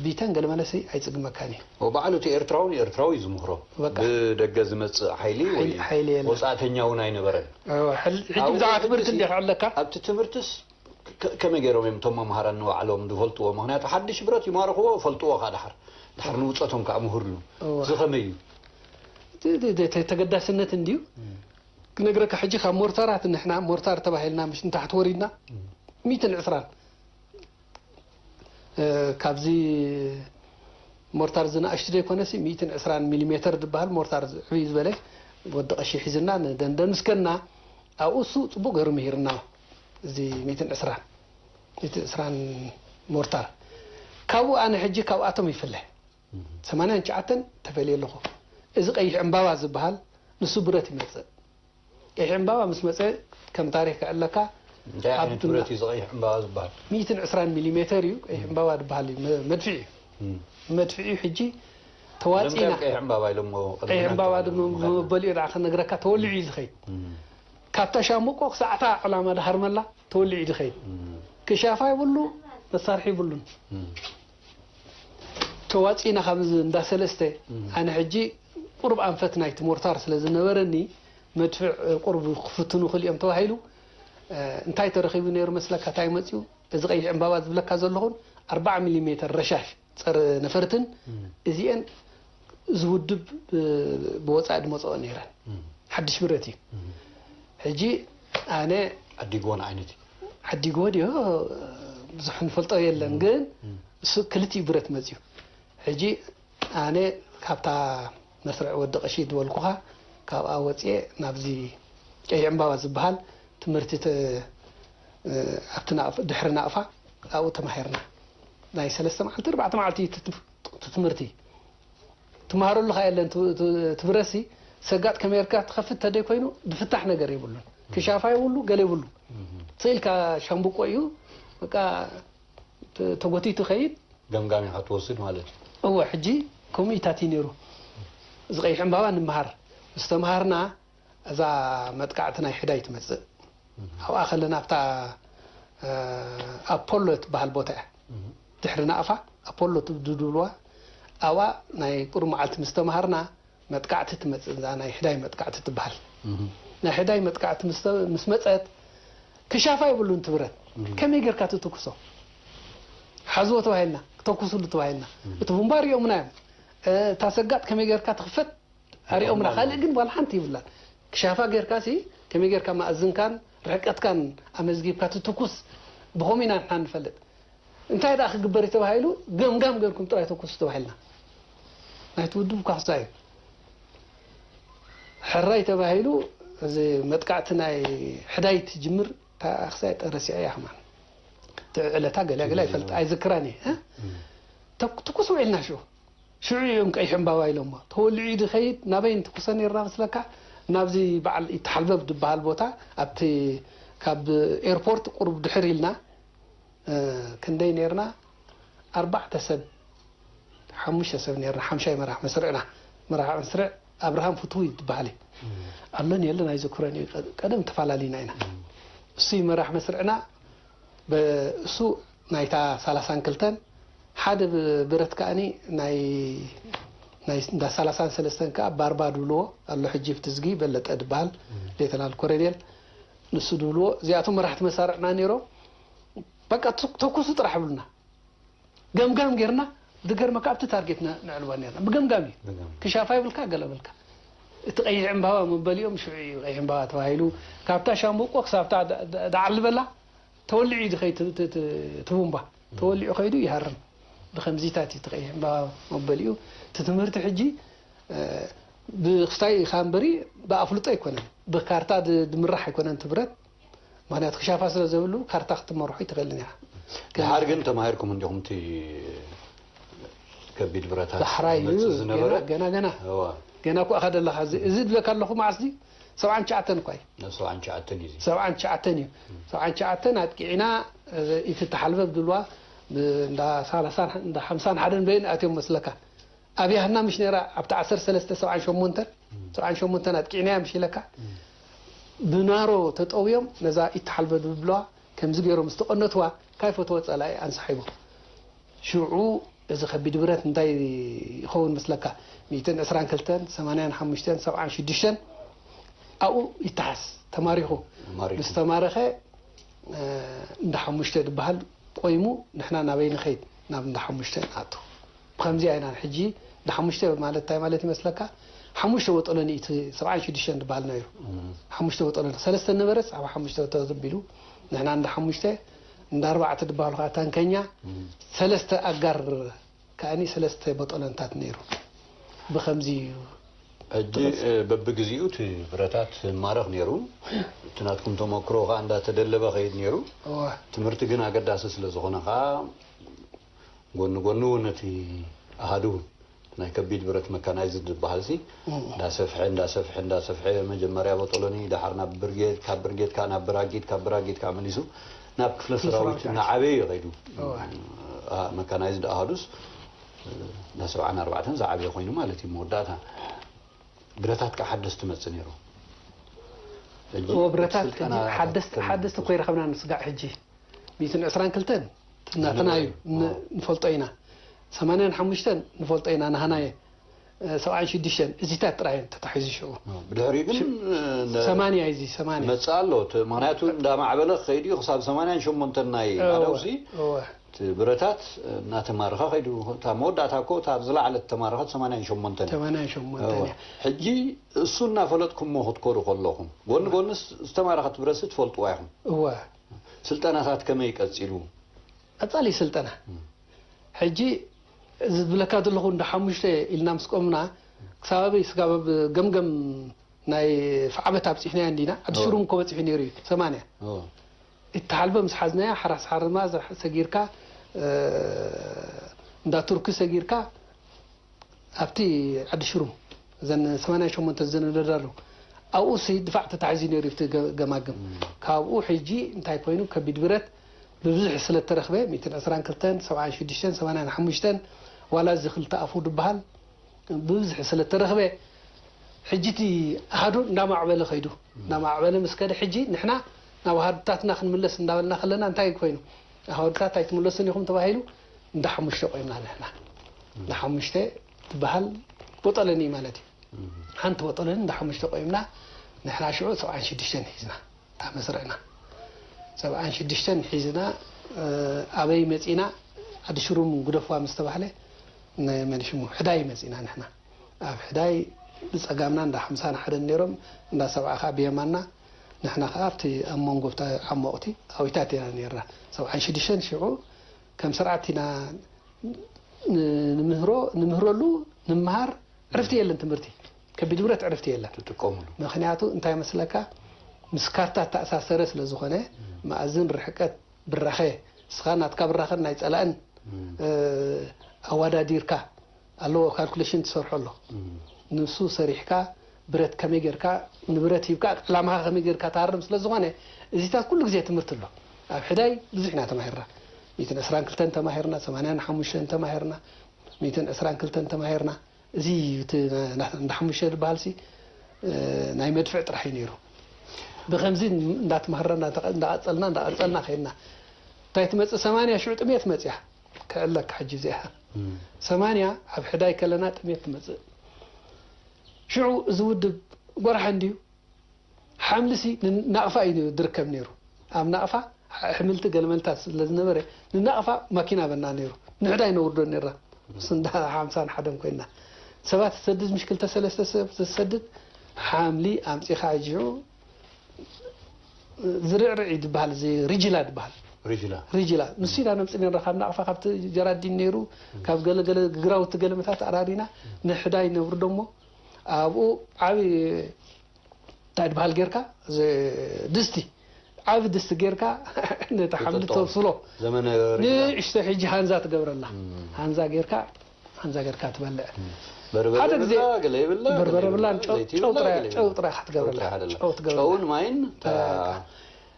ቢተን ገለ መለሲ ኣይጽግመካን እዩ። ወባዕሉ እቲ ኤርትራዊ ንኤርትራዊ እዩ ዝምህሮ። በቃ። ብደገ ዝመጽእ ሓይሊ ወይ ሓይሊ የለን። ወጻእተኛ እውን ኣይነበረን። ሕጂ ኣብኡ ብዛዕባ ትምህርቲ እንዲ ክዕለካ ኣብቲ ትምህርትስ ከ- ከመይ ገይሮም እዮም እቶም መምሃራን ንባዕሎም ዝፈልጥዎ? ምክንያቱ ሓድሽ ብረት ይማርኽዎ፣ ፈልጥዎ ከኣ ድሓር ድሓር ንውፀቶም ከኣ ምህርሉ። እወ። እዚ ከመይ እዩ? እቲ- እቲ- እቲ ተገዳስነት እንድዩ ክነግረካ። ሕጂ ካብ ሞርታራት ንሕና ሞርታር ተባሂልና ምሽ ንታሕቲ ወሪድና ሚትን ዕስራን እ፣ ካብዚ ሞርታር ዝነኣሽቱ ዘይኮነሲ ሚትን ዕስራን ሚሊሜተር ዝበሃል ሞርታር ዕብይ ዝበለ ወዲ ቀሺ ሒዝና ንደንደን ምስከና ኣብኡ እሱ ፅቡቅ ገይሩ ምሂርና። እዚ ሚትን ዕስራን ሚትን ዕስራን ሞርታር ካብኡ ኣነ ሕጂ ካብኣቶም ይፍለ ሰማንያን ትሽዓተን ተፈልየ ኣለኹ። እዚ ቀይሕ ዕምባባ ዝበሃል ንሱ ብረት ይመፅእ። ቀይሕ ዕምባባ ምስ መፀ ከም ታሪክ ክዕለካ እንታይ ኣብ ዓይነት ድና- ብረት እዩ እዚ ቀይሕ ዕምባባ ዝበሃል? ሚእትን ዕስራን ሚሊሜተር እዩ። ቀይሕ ዕምባባ ዝበሃል እዩ። መ- መድፍዒ እዩ። መድፍዒ እዩ። ሕጂ ተዋፂና ለምለም ቀይሕ ዕምባባ ኢሎሞ ቀይሕ ዕምባባ ድማ ብመበሊኡ ደኣ ክነግረካ ተወሊዑ እዩ ዝኸይድ። ካብታ ሻምብቆ ክሳዕታ ዕላማ ድሃርመላ ተወሊዑ እዩ ዝኸይድ። ክሻፋ ይብሉ መሳርሒ ይብሉን። ተዋፂና ካብ እንዳ ሰለስተ ኣነ ሕጂ ቁሩብ ኣንፈት ናይቲ ሞርታር ስለ ዝነበረኒ መድፍዕ ቁሩብ ክፍትኑ ክልኦም ተባሂሉ እንታይ ተረኺቡ ነይሩ መስለካ? እንታይ መፅኡ? እዚ ቀይሕ ዕምባባ ዝብለካ ዘለኹን ኣርባዓ ሚሊ ሜተር ረሻሽ ፀረ ነፈርትን እዚአን ዝውድብ ብወፃኢ ድመፅኦ ነይረን ሓድሽ ብረት እዩ። ሕጂ ኣነ ዓዲግወን ዓይነት እዩ። ዓዲግዎ ድዮ ብዙሕ ንፈልጦ የለን፣ ግን እሱ ክልቲኡ ብረት መፅዩ። ሕጂ ኣነ ካብታ መስርዕ ወዲ ቀሺ ዝበልኩኻ ካብኣ ወፅየ ናብዚ ቀይሕ ዕምባባ ዝበሃል ትምህርቲ ተ- ኣብቲ ናቕፍ- ድሕሪ ናቕፋ ኣብኡ ተማሂርና። ናይ ሰለስተ መዓልቲ ኣርባዕተ መዓልቲ እዩ እቲ ትም- እቲ ትምህርቲ ትመሃረሉ ከ የለን። ት- ት- ትብረሲ ሰጋጥ ከመይ ጌርካ ትኸፍት ተደይ ኮይኑ ድፍታሕ ነገር የብሉን። ክሻፋ የብሉ ገለ የብሉ። ስኢልካ ሻምብቆ እዩ በቃ ተ- ተጎቲቱ ከይድ። ገምጋም ኢኻ ትወስድ ማለት እዩ። እወ ሕጂ ከምኡ ኢታት እዩ ነይሩ። እዚ ቀይሕ ዕምባባ ንምሃር ምስ ተምሃርና እዛ መጥቃዕቲ ናይ ሕዳይ ትመፅእ ኣብኣ ከለና ኣብታ ኣፖሎ ትበሃል ቦታ እያ። ድሕሪ ናቕፋ ኣፖሎ ድድብልዋ ኣብኣ ናይ ቁሩብ መዓልቲ ምስ ተምሃርና መጥቃዕቲ ትመፅእ እዛ ናይ ሕዳይ መጥቃዕቲ ትበሃል። ናይ ሕዳይ መጥቃዕቲ ምስ ተ- ምስ መፀት ክሻፋ የብሉን ትብረት ከመይ ጌርካ ትትኩሶ ሓዝዎ ተባሂልና ክተኩስሉ ተባሂልና እቲ ቡምባ ሪኦምና እዮም። እታ ሰጋጥ ከመይ ጌርካ ትኽፈት ኣሪኦምና ካልእ ግን ዋላ ሓንቲ ይብላን። ክሻፋ ጌርካ ሲ ከመይ ጌርካ ማእዝንካን ርሕቀትካን ኣመዝጊብካ ትትኩስ ብኸምኡ ኢና ንሕና ንፈልጥ። እንታይ ደኣ ክግበር እዩ ተባሂሉ ገምጋም ጌርኩም ጥራይ ተኩሱ ተባሂልና። ናይቲ ውድብ እኳ ክሳ እዩ ሕራይ ተባሂሉ እዚ መጥቃዕቲ ናይ ሕዳይ ትጅምር ታክሳይ ጠረሲዐ እያ ከማን ትዕዕለታ ገለ ገለ ኣይፈልጥ ኣይዝክራን እየ። ትኩስ ውዒልና ሽዑ ሽዑ እዮም ቀይሕ ዕምባባ ኢሎሞ ተወሊዑ ድኸይድ ናበይ እንትኩሰ ነርና መስለካ ናብዚ በዓል ይተሓልበብ ዝበሃል ቦታ ኣብቲ ካብ ኤርፖርት ቁሩብ ድሕር ኢልና ክንደይ ነርና ኣርባዕተ ሰብ ሓሙሽተ ሰብ ነርና ሓምሻይ መራሕ መስርዕና መራሕ መስርዕ ኣብርሃም ፍትዊ ዝበሃል ኣሎን የለን ኣይዘክሮን እዩ ቀደም ተፈላለዩና ኢና እሱ መራሕ መስርዕና እሱ ናይታ ሰላሳን ክልተን ሓደ ብ- ብረት ከኣኒ ናይ ናይ እንዳ ሰላሳን ሰለስተን ከኣ ባርባ ድብልዎ ኣሎ። ሕጂ ብትዝጊ በለጠ ድበሃል ሌተናል ኮረኔል ንሱ ድብልዎ፣ እዚኣቶም መራሕቲ መሳርዕና ነይሮም። በቃ ተ- ተኩሱ ጥራሕ ብሉና፣ ገምጋም ጌርና። ዝገርመካ ኣብቲ ታርጌት ነ- ነዕልባ ኔርና ብገምጋም እዩ። ክሻፋ ይብልካ ገለ ብልካ። እቲ ቀይሕ ዕምባባ መበሊኦም ሽዑ እዩ ቀይሕ ዕምባባ ተባሂሉ። ካብታ ሻምብቆ ክሳብታ ዳ- ዳ- ዳዓል ዝበላ ተወሊዑ እዩ ዝኸይድ። እቲ- እቲ- እቲ- እቲ ቡምባ ተወሊዑ ከይዱ ይሃርም። ብከምዚታት እዩ እቲ ቀይሕ ዕምባባ መበሊኡ። እቲ ትምህርቲ ሕጂ ብክስታይ ኢኻ እምበሪ ብኣፍልጦ ኣይኮነን፣ ብካርታ ድ- ድምራሕ ኣይኮነን ትብረት። ምክንያቱ ክሻፋ ስለ ዘብሉ ካርታ ክትመርሖ ኣይትኽእልን ኢኻ። ድሓር ግን ተማሂርኩም እንዲኹም እቲ ከቢድ ብረታት ዳሕራይ እዩ ዝመጽእ ዝነበረ ገና ገና እዋ ገና እኮ ኣኸደለኻ እዚ እዚ ድብለካ ኣለኹ መዓስ ድዩ? ሰብዓን ትሽዓተን እኳ እዩ። ናብ ሰብዓን ትሽዓተን እዩ እዚ ሰብዓን ትሽዓተን እዩ። ሰብዓን ትሽዓተን ኣጥቂዕና እቲ ተሓልበ ብድልዋ እንዳ ሰላሳን እንዳ ሓምሳን ሓደን በይን ኣትዮም መስለካ ኣብያህና ምሽ ነራ ኣብቲ ዓሰርተ ሰለስተ ሰብዓን ሸሞንተን ሰብዓን ሸሞንተን ኣጥቂዕናያ ምሽ ኢለካ ብናሮ ተጠውዮም ነዛ ኢተሓልበ ድብለዋ ከምዚ ገይሮም ዝተቐነትዋ ካይ ፈትወ ጸላኢ ኣንሳሒቦ ሽዑ እዚ ከቢድ ብረት እንታይ ይኸውን መስለካ? ሚእትን ዕስራን ክልተን ሰማንያን ሓሙሽተን ሰብዓን ሽዱሽተን ኣብኡ ይተሓስ ተማሪኹ ማሪኹ ምስ ተማረኸ እንዳ ሓሙሽተ ዝበሃል ቆይሙ ንሕና ናበይ ንኸይድ ናብ እንዳ ሓሙሽተ ንኣቱ። ብከምዚኣ ኢና ሕጂ እንዳ ሓሙሽተ ማለት እንታይ ማለት ይመስለካ? ሓሙሽተ ወጠሎ ንኢቲ ሰብዓን ሽዱሽተን ዝበሃል ነይሩ። ሓሙሽተ ወጠሎ ሰለስተ ነበረስ ኣብ ሓሙሽተ ተዘቢሉ ንሕና እንዳ ሓሙሽተ እንዳ ኣርባዕተ ዝበሃሉ ከዓ ታንከኛ ሰለስተ ኣጋር ከኣኒ ሰለስተ በጠለንታት ነይሩ። ብኸምዚ እዩ ሕጂ በብግዜኡ እቲ ብረታት ማረኽ ነይሩ። እቲ ናትኩም ተመክሮ ከዓ እንዳተደለበ ከይድ ነይሩ። ትምህርቲ ግን ኣገዳሲ ስለ ዝኾነ ከዓ ጎኒ ጎኒ እውን እቲ ኣሃዱ እውን ናይ ከቢድ ብረት መካናይዝድ ዝበሃል ሲ እንዳሰፍሐ እንዳሰፍሐ እንዳሰፍሐ መጀመርያ በጠሎኒ ደሓር ናብ ብርጌድ ካብ ብርጌድ ከዓ ናብ ብራጊድ ካብ ብራጊድ ከዓ መሊሱ ናብ ክፍለ ሰራዊት እናዓበየ እዩ ከይዱ። መካናይዝድ ኣሃዱስ እንዳ ሰብዓን ኣርባዕተን ዝዓበየ ኮይኑ ማለት እዩ መወዳእታ ብረታት ከዓ ሓደስቲ መፅእ ነይሩ። ብረታት ሓደስቲ እኮ ይረኸብና ንስጋዕ ሕጂ ሚእትን ዕስራን ክልተን ናትና እዩ ንፈልጦ ኢና። ሰማንያን ሓሙሽተን ንፈልጦ ኢና ናህናየ ሰብዓን ሽዱሽተን እዚታት ጥራይ ተታሒዙ ሽዑ ብድሕሪ ግን ሰማንያ እዚ ሰማንያ መፅእ ኣሎ። ምክንያቱ እንዳማዕበለ ከይዱ ክሳብ ሰማንያን ሸሞንተን ናይ ኣዳውሲ ብረታት እናተማረኸ ከይዱ እታ መወዳእታ እኮ እታ ዝለዓለት ተማረኸት ሰማንያን ሸሞንተን ሰማንያን ሸሞንተን እያ። ሕጂ እሱ እናፈለጥኩሞ ክትኮዱ ከለኹም ጎኒ ጎንስ ዝተማረኸት ብረትሲ ትፈልጥዋ ኢኹም። እወ ስልጠናታት ከመይ ቀፂሉ? ቀፃሊ ስልጠና ሕጂ እዚ ዝብለካ ዘለኹ እንዳ ሓሙሽተ ኢልና ምስ ቆምና ክሳብ ኣበይ ስጋብ ገምገም ናይ ፍዓበት ኣብፂሕናያ እንዲና ዓዲ ሽሩም እኮ በፂሑ ነይሩ እዩ ሰማንያ እተሓልበ ምስ ሓዝናያ ሓራስ ሓርማ ሰጊርካ እንዳ ቱርኪ ሰጊርካ ኣብቲ ዓዲ ሽሩም እዘን ሰማንያ ሸሞንተ ዝነደዳ ኣለዉ ኣብኡ ሲ ድፋዕ ተታሒዙ ነይሩ እቲ ገማግም ካብኡ ሕጂ እንታይ ኮይኑ ከቢድ ብረት ብብዝሒ ስለ ተረኽበ ሚእትን ዕስራን ክልተን ሰብዓን ሽዱሽተን ሰማንያን ሓሙሽተን ዋላ እዚ ክልተ ኣፉ ድበሃል ብብዝሒ ስለ ተረኽበ ሕጂ እቲ ኣሃዱ እንዳማዕበለ ከይዱ እንዳማዕበለ ምስ ከደ ሕጂ ንሕና ናብ ኣሃዱታትና ክንምለስ እንዳበልና ከለና እንታይ ኮይኑ ኣሃዱታት ኣይትምለሱን ኢኹም ተባሂሉ እንዳ ሓሙሽተ ቆይምና ንሕና እንዳ ሓሙሽተ ትበሃል ቦጠለኒ ማለት እዩ ሓንቲ ቦጠለኒ እንዳ ሓሙሽተ ቆይምና ንሕና ሽዑ ሰብዓን ሽዱሽተን ሒዝና እታ መስርዕና ሰብዓን ሽዱሽተን ሒዝና ኣበይ መፂና ዓዲ ሽሩም ግደፍዋ ምስ ተባህለ መን ሽሙ ሕዳይ መፂና ንሕና ኣብ ሕዳይ ብፀጋምና እንዳ ሓምሳን ሓደን ነይሮም እንዳ ሰብዓ ከዓ ብየማና ንሕና ከዓ ኣብቲ ኣብ መንጎ ኣብታ ዓሞቕቲ ኣዊታት ኢና ነይርና ሰብዓን ሽዱሽተን ሽዑ ከም ስርዓት ኢና ንምህሮ ንምሃረሉ ንምሃር ዕርፍቲ የለን ትምህርቲ ከቢድ ብረት ዕርፍቲ የለን ትጥቀሙሉ ምክንያቱ እንታይ መስለካ ምስ ካርታ ተኣሳሰረ ስለ ዝኾነ መኣዝን ርሕቀት ብራኸ እስኻ ናትካ ብራኸን ናይ ፀላእን ኣዋዳዲርካ ኣለዎ ካልኩሌሽን ትሰርሖ ኣሎ ንሱ ሰሪሕካ ብረት ከመይ ጌርካ ንብረት ሂብካ ዕላማኻ ከመይ ጌርካ ትሃርም ስለ ዝኾነ እዚታት ኩሉ ግዜ ትምህርቲ ኣሎ ኣብ ሕዳይ ብዙሕ ኢና ተማሂርና ሚትን ዕስራን ክልተን ተማሂርና ሰማንያን ሓሙሽተን ተማሂርና ሚትን ዕስራን ክልተን ተማሂርና እዚ እንዳ ሓሙሽተ ዝበሃል ሲ ናይ መድፍዕ ጥራሕ እዩ ነይሩ ብከምዚ እንዳተማሃርና እንዳቀፀልና እንዳቀፀልና ከይድና እንታይ ትመጽእ? ሰማንያ ሽዑ ጥሜት መጽያ። ክዕለካ ሕጂ እዚኣ። ሰማንያ ኣብ ሕዳይ ከለና ጥሜት ትመጽእ። ሽዑ እዚ ውድብ ጎራሕ እንድዩ። ሓምልሲ ንናቕፋ እዩ ዝርከብ ነይሩ። ኣብ ናቕፋ ኣሕምልቲ ገለመልታት ስለ ዝነበረ ንናቕፋ ማኪና በና ነይሩ። ንሕዳይ ነውርዶ ነይራ። ስንዳ ሓምሳን ሓደን ኮይና ሰባት ትሰድድ፣ ምሽ ክልተ ሰለስተ ሰብ ትሰድድ። ሓምሊ ኣምጺኻ እጅዑ ዝርዕርዕ እዩ ዝበሃል፣ እዚ ሪጅላ ዝበሃል። ሪጅላ። ሪጅላ ንሱ ኢና ነምጽእ ነርና ካብ ናቕፋ፣ ካብቲ ጀራዲን ነይሩ፣ ካብ ገለገለ ግራውቲ ገለመታት ኣራሪና ንሕዳይ ነውርዶ እሞ ኣብኡ ዓቢ እንታይ ዝበሃል ጌርካ፣ እዚ ድስቲ፣ ዓቢ ድስቲ ጌርካ ነቲ ሓምሊ ተብስሎ። ዘመነ ሪጅላ። ንእሽቶ ሕጂ ሃንዛ ትገብረላ። ሃንዛ ጌርካ፣ ሃንዛ ጌርካ ትበልዕ። በርበረ ሓደ ግዜ ይብላ፣ ገለ ይብላ፣ በርበረ ገለ ብላን ይብላ፣ ጨው፣ ዘይቲ ጨው ይብላ፣ ጥራይ፣ ገለ ጨው ይብላ። ጥራይ ኢኻ ትገብረላ። ጥራይ ኣይደለም። ጨው ትገብረላ። ጨውን ማይን ተ-፣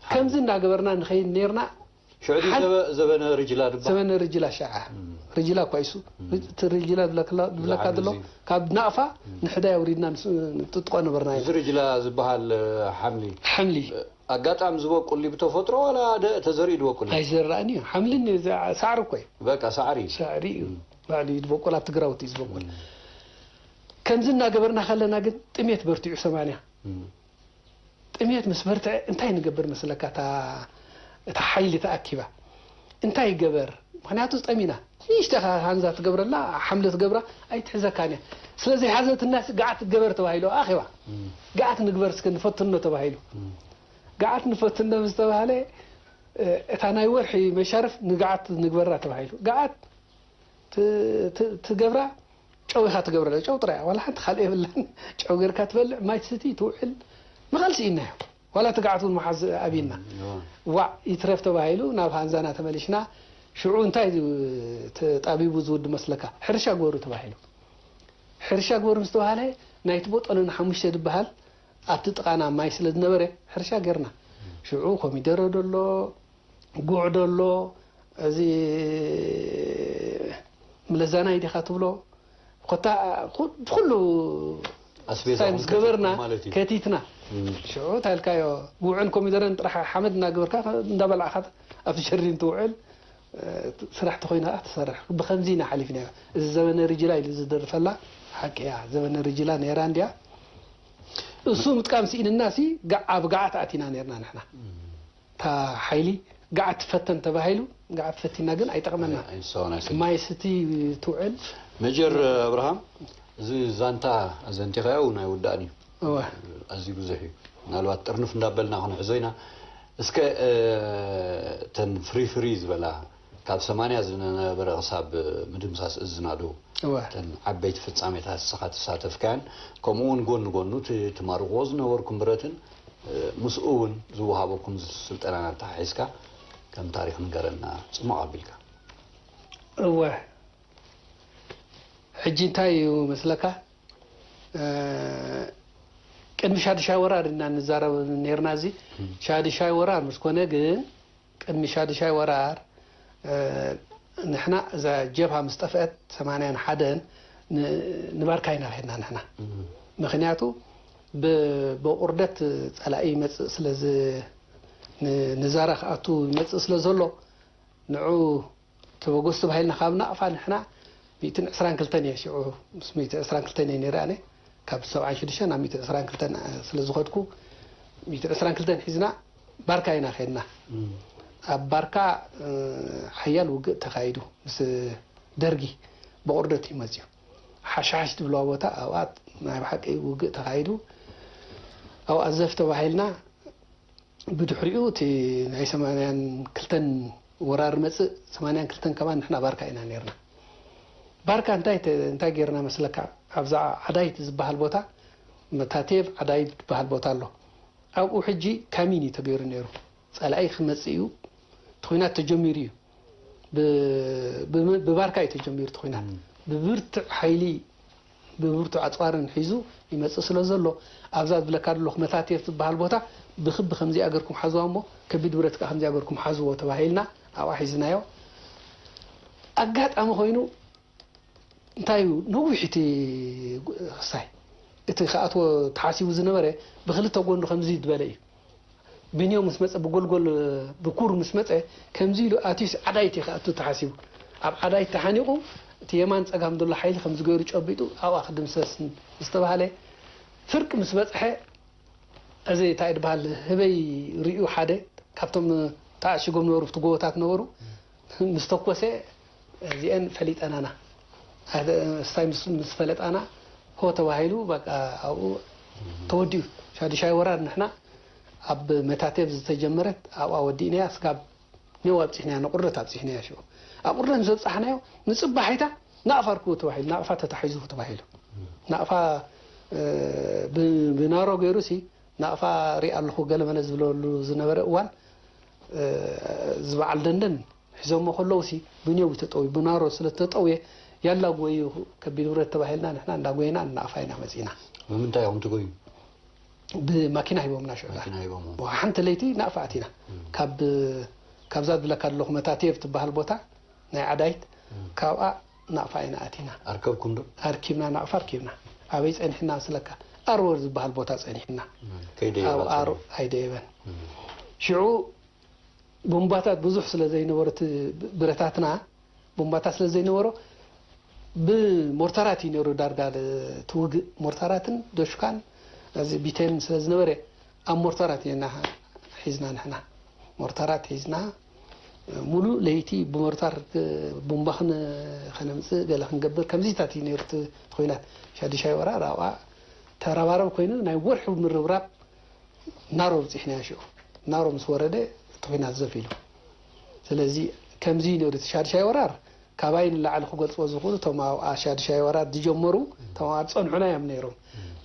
ከምዚ እንዳገበርና ንኸይድ ኔርና። ሽዑ ድዩ ሓድ ዘበ-፣ ዘበነ ሪጅላ ድበሃል? ዘበነ ሪጅላ ሸዓ። ሪጅላ እኳ ይሱ። ሪጅ-፣ እቲ ሪጅላ ዝብለክላ-፣ ዝብለካ ዝዓቢ ዘሎ እዚ። ካብ ናቕፋ ንሕዳይ ኣውሪድና ንስ-፣ ንጥጥቆ ነበርና እዚ ኢና። ሪጅላ ዝበሃል ሓምሊ። ሓምሊ። ኣጋጣሚ ዝበቁል ድዩ ብተፈጥሮ ዋላ ደ-፣ ተዘሪኡ ዝበቁል እዩ? ኣይዘራእን እዩ። ሓምሊ ን-፣ ዛ-፣ ሳዕሪ እኮ እዩ። በቃ ሳዕሪ እዩ። ሳዕሪ እዩ። ባዕሉ እዩ ዝበቁል፣ ኣብቲ ግራውቲ እዩ ዝበቁል። ከምዚ እናገበርና ከለና ግን ጥሜት በርቲዑ ሰማንያ። ጥሜት ምስ በርትዐ እንታይ ንገብር መስለካ? እታ፣ እታ ሓይሊ ተኣኪባ እንታይ ይገበር? ምኽንያቱ ጸሚና። ንእሽተይ ኢኻ ሃንዛ ትገብረላ፣ ሓምሊ ትገብራ ኣይትሕዘካን እያ። ስለ ዘይሓዘትናስ ገዓት ትገበር ተባሂሉ ኣኼባ። ገዓት ንግበር እስከ ንፈትኖ ተባሂሉ። ገዓት ንፈትኖ ምስ ተባህለ፣ እ፣ እታ ናይ ወርሒ መሻርፍ ንገዓት ንግበራ ተባሂሉ። ገዓት ት-፣ ት-፣ ትገብራ፣ ጨው ኢኻ ትገብረላ፣ ጨው ጥራይ፣ ዋላ ሓንቲ ካልእ የብላን። ጨው ጌርካ ትበልዕ፣ ማይ ትስቲ፣ ትውዕል፣ ንኻልሲ ኢናዮ። ዋላ ትግዓት እውን መሓዝ ኣብና። እዋ። ዋዕ ይትረፍ ተባሂሉ ናብ ሃንዛና ተመሊሽና። ሽዑ እንታይ እዩ ተጣቢቡ ዝውድ መስለካ? ሕርሻ ግበሩ ተባሂሉ። ሕርሻ ግበሩ ምስ ተባሃለ፣ ናይቲ ቦጠሎኒ ሓሙሽተ ዝበሃል ኣብቲ ጥቓና ማይ ስለ ዝነበረ፣ ሕርሻ ጌርና። ሽዑ ኮሚደረ ደሎ፣ ጉዕ ደሎ፣ እዚ ምለዛናይ ዲኻ ትብሎ፣ ኮታ ኩ-፣ ኩሉ ኣስቤዛ እንታይ ምስ ገበርና ማለት እዩ። ከቲትና። እም። ሽዑ እንታይ ኢልካዮ፣ ጉዕን ኮሚደረን ጥራሕ ሓመድ እናገበርካ እንዳበላዕካ ኣብቲ ሸሪን ትውዕል፣ እ፣ ስራሕ ተኾይኑ ከዓ ትሰርሕ። ብኸምዚ ኢና ሓሊፍናዮ። እዚ ዘበነ ሪጅላ ኢሉ ዝደርፈላ ሓቂ እያ። ዘበነ ሪጅላ ነይራ እንድያ። እሱ ምጥቃም ስኢንና ሲ፣ ገ-፣ ኣብ ገዓት ኣቲና ነይርና ንሕና። እታ ሓይሊ ገዓት ትፈተን ተባሂሉ፣ ገዓት ፈቲና ግን ኣይጠቕመና። ኣይ-፣ ኣይንሳውን ኣይስን። ማይ ስቲ ትውዕል። መጀር ኣብርሃም፣ እዚ ዛንታ ኣዘንቲኻዮ እውን ኣይውዳእን እዩ። እወ። ኣዝዩ ብዙሕ እዩ። ምናልባት ጥርንፍ እንዳበልና ክንሕዞ ኢና። እስከ፣ እ፣ እተን ፍሪ ፍሪ ዝበላ ካብ ሰማንያ ዝነበረ ክሳብ ምድምሳስ እዝና ዶ? እወ። እተን ዓበይቲ ፍጻሜታት ንስኻ ተሳተፍካያን፣ ከምኡ እውን ጎኒ ጎኑ እቲ ትማርኽዎ ዝነበርኩም ብረትን፣ እ፣ ምስኡ እውን ዝወሃበኩም ስልጠናን ኣተሓሒዝካ ከም ታሪኽ ንገረና ጽሙቕ ኣቢልካ። እወ። ሕጂ እንታይ እዩ መስለካ? እ፣ ቅድሚ ሻድሻይ ወራር ኢና ንዛረብ ነይርና። እዚ እም። ሻድሻይ ወራር ምስ ኮነ ግን፣ ቅድሚ ሻድሻይ ወራር፣ እ፣ ንሕና እዛ ጀብሃ ምስ ጠፍአት ሰማንያን ሓደን ን-፣ ንባርካ ኢና ከድና ንሕና። እም። ምኽንያቱ ብ-፣ ብቑርደት ጸላኢ ይመጽእ ስለ ዝ-፣ ን-፣ ንዛራ ክኣቱ ይመጽእ ስለ ዘሎ፣ ንዑ ተበገሱ ተባሂልና ካብ ናቕፋ ንሕና ሚእትን ዕስራን ክልተን እየ ሽዑ፣ ምስ ሚእትን ዕስራን ክልተን እየ ነይረ ኣነ። ካብ ሰብዓን ሽዱሽተን ናብ ሚእትን ዕስራን ክልተን ስለ ዝኸድኩ፣ ሚእትን ዕስራን ክልተን ሒዝና ባርካ ኢና ከድና። እም። ኣብ ባርካ፣ እ፣ ሓያል ውግእ ተኻይዱ ምስ ደርጊ ብቑርደት እዩ መጺኡ። ሓሻሓሽ ትብልዋ ቦታ ኣብኣ ናይ ብሓቂ ውግእ ተኻይዱ። ኣብኣ ዘፍ ተባሂልና ብድሕሪኡ እቲ ናይ ሰማንያን ክልተን ወራር መጽእ፣ ሰማንያን ክልተን ከማን ንሕና ባርካ ኢና ነይርና። ባርካ እንታይ ተ-፣ እንታይ ጌርና መስለካ? ኣብዛ ዓዳይት ዝበሃል ቦታ፣ መታቴብ ዓዳይት ዝበሃል ቦታ ኣሎ። ኣብኡ ሕጂ ካሚን እዩ ተገይሩ ነይሩ። ጸላኢ ክመጽእ እዩ፣ እቲ ኲናት ተጀሚሩ እዩ። ብ-፣ ብ-፣ ብባርካ እዩ ተጀሚሩ እቲ ኲናት። እም። ብብርቱዕ ሓይሊ፣ ብብርቱዕ ኣጽዋርን ሒዙ ይመጽእ ስለ ዘሎ፣ ኣብዛ ዝብለካ ዘለኹ መታቴፍ ትበሃል ቦታ ብክቢ ከምዚኣ ገርኩም ሓዝዋ እሞ፣ ከቢድ ብረት ከኣ ከምዚኣ ገርኩም ሓዝዎ ተባሂልና ኣብኣ ሒዝናዮ። ኣጋጣሚ ኮይኑ እንታይ እዩ ነዊሕ እቲ ክሳይ፣ እቲ ክኣትዎ ተሓሲቡ ዝነበረ ብክልተ ጎኑ ከምዚ ዝበለ እዩ። ብንዮ ምስ መጸ፣ ብጎልጎል ብኩር ምስ መጸ፣ ከምዚ ኢሉ ኣትዩስ ዓዳይት እዩ ክኣቱ ተሓሲቡ። ኣብ ዓዳይት ተሓኒቑ፣ እቲ የማን ጸጋም ዘሎ ሓይሊ ከምዚ ገይሩ ጨቢጡ ኣብኣ ክድምሰስ ዝተባህለ ፍርቂ ምስ በጽሐ፣ እዚ እንታይ ድበሃል፣ ህበይ ርእዩ ሓደ ካብቶም ተዓሺጎም ነበሩ፣ ኣብቲ ጎቦታት ነበሩ፣ ምስ ተኮሰ፣ እዚአን ፈሊጠናና። ኣደ-፣ ስታይ ምስ፣ ምስ ፈለጣና፣ ሆ ተባሂሉ፣ በቃ ኣብኡ ተወዲኡ። ሻዱሻይ ወራር ንሕና ኣብ መታቴብ ዝተጀመረት ኣብኣ ወዲእናያ፣ ስጋብ ኔው ኣብፂሕናያ፣ ንቑርደት ኣብፂሕናያ። ሽዑ ኣብ ቁርደት ምስ ኣብፃሕናዮ፣ ንፅባሒታ ናቕፋ ርክቡ ተባሂሉ፣ ናቕፋ ተታሒዙ ተባሂሉ። ናቕፋ፣ እ፣ ብ-፣ ብናሮ ገይሩ ሲ፣ ናቕፋ ሪኣ ኣለኹ ገለ መለ ዝብለሉ ዝነበረ እዋን፣ እ፣ ዝበዓል ደንደን ሒዞሞ ከለዉ ሲ፣ ብኔው ተጠውዩ፣ ብናሮ ስለ ተጠውየ፣ ያላ ጎዩ ከቢድ ብረት ተባሂልና፣ ንሕና እንዳጎየና ናቕፋ ኢና መጺና። ብምንታይ ኢኹም ትጎዩ? ብማኪና ሂቦምና ሽዑ። ማኪና ሂቦም። ዋ፣ ሓንቲ ለይቲ ናቕፋ ኣቲና። እም። ካብ፣ ካብዛ ዝብለካ ኣለኹ መታቴብ ትበሃል ቦታ፣ ናይ ዓዳይት፣ እም። ካብኣ ናቕፋ ኢና ኣቲና። ኣርከብኩም ዶ? ኣርኪብና፣ ናቕፋ ኣርኪብና። ኣበይ ጸኒሕና መስለካ? ኣርወር ዝበሃል ቦታ ጸኒሕና። እም። ከይደየባ ኣብ ኣር-፣ ጸኒሑ። ኣይደየበን። እም። ሽዑ ቦምባታት ብዙሕ ስለ ዘይነበሮ፣ እቲ ብረታትና ቦምባታት ስለ ዘይነበሮ፣ ብሞርታራት እዩ ነይሩ ዳርጋ እቲ ውግእ። ሞርታራትን ዶሽካን፣ እዚ ቢቴን ስለ ዝነበረ፣ ኣብ ሞርታራት ኢና ሒዝና ንሕና። ሞርታራት ሒዝና፣ ሙሉእ ለይቲ ብሞርታር ቦምባ ክን-፣ ከነምጽእ፣ ገለ ክንገብር፣ ከምዚታት እዩ ነይሩ እቲ ኹናት። ሻዱሻይ ወራር ኣብኣ ተረባረብ ኮይኑ፣ ናይ ወርሒ ምርብራብ ናሮ ኣብጺሕናዮ ሽዑ። ናሮ ምስ ወረደ፣ እቲ ኹናት ዘፍ ኢሉ። ስለዚ ከምዚ እዩ ነይሩ እቲ ሻዱሻይ ወራር። ካባይ ንላዕሊ ክገልጽዎ ዝኽእሉ እቶም ኣብ ሻዱሻይ ወራር ዝጀመሩ፣ እቶም ኣብ ዝጸንሑና እዮም ነይሮም።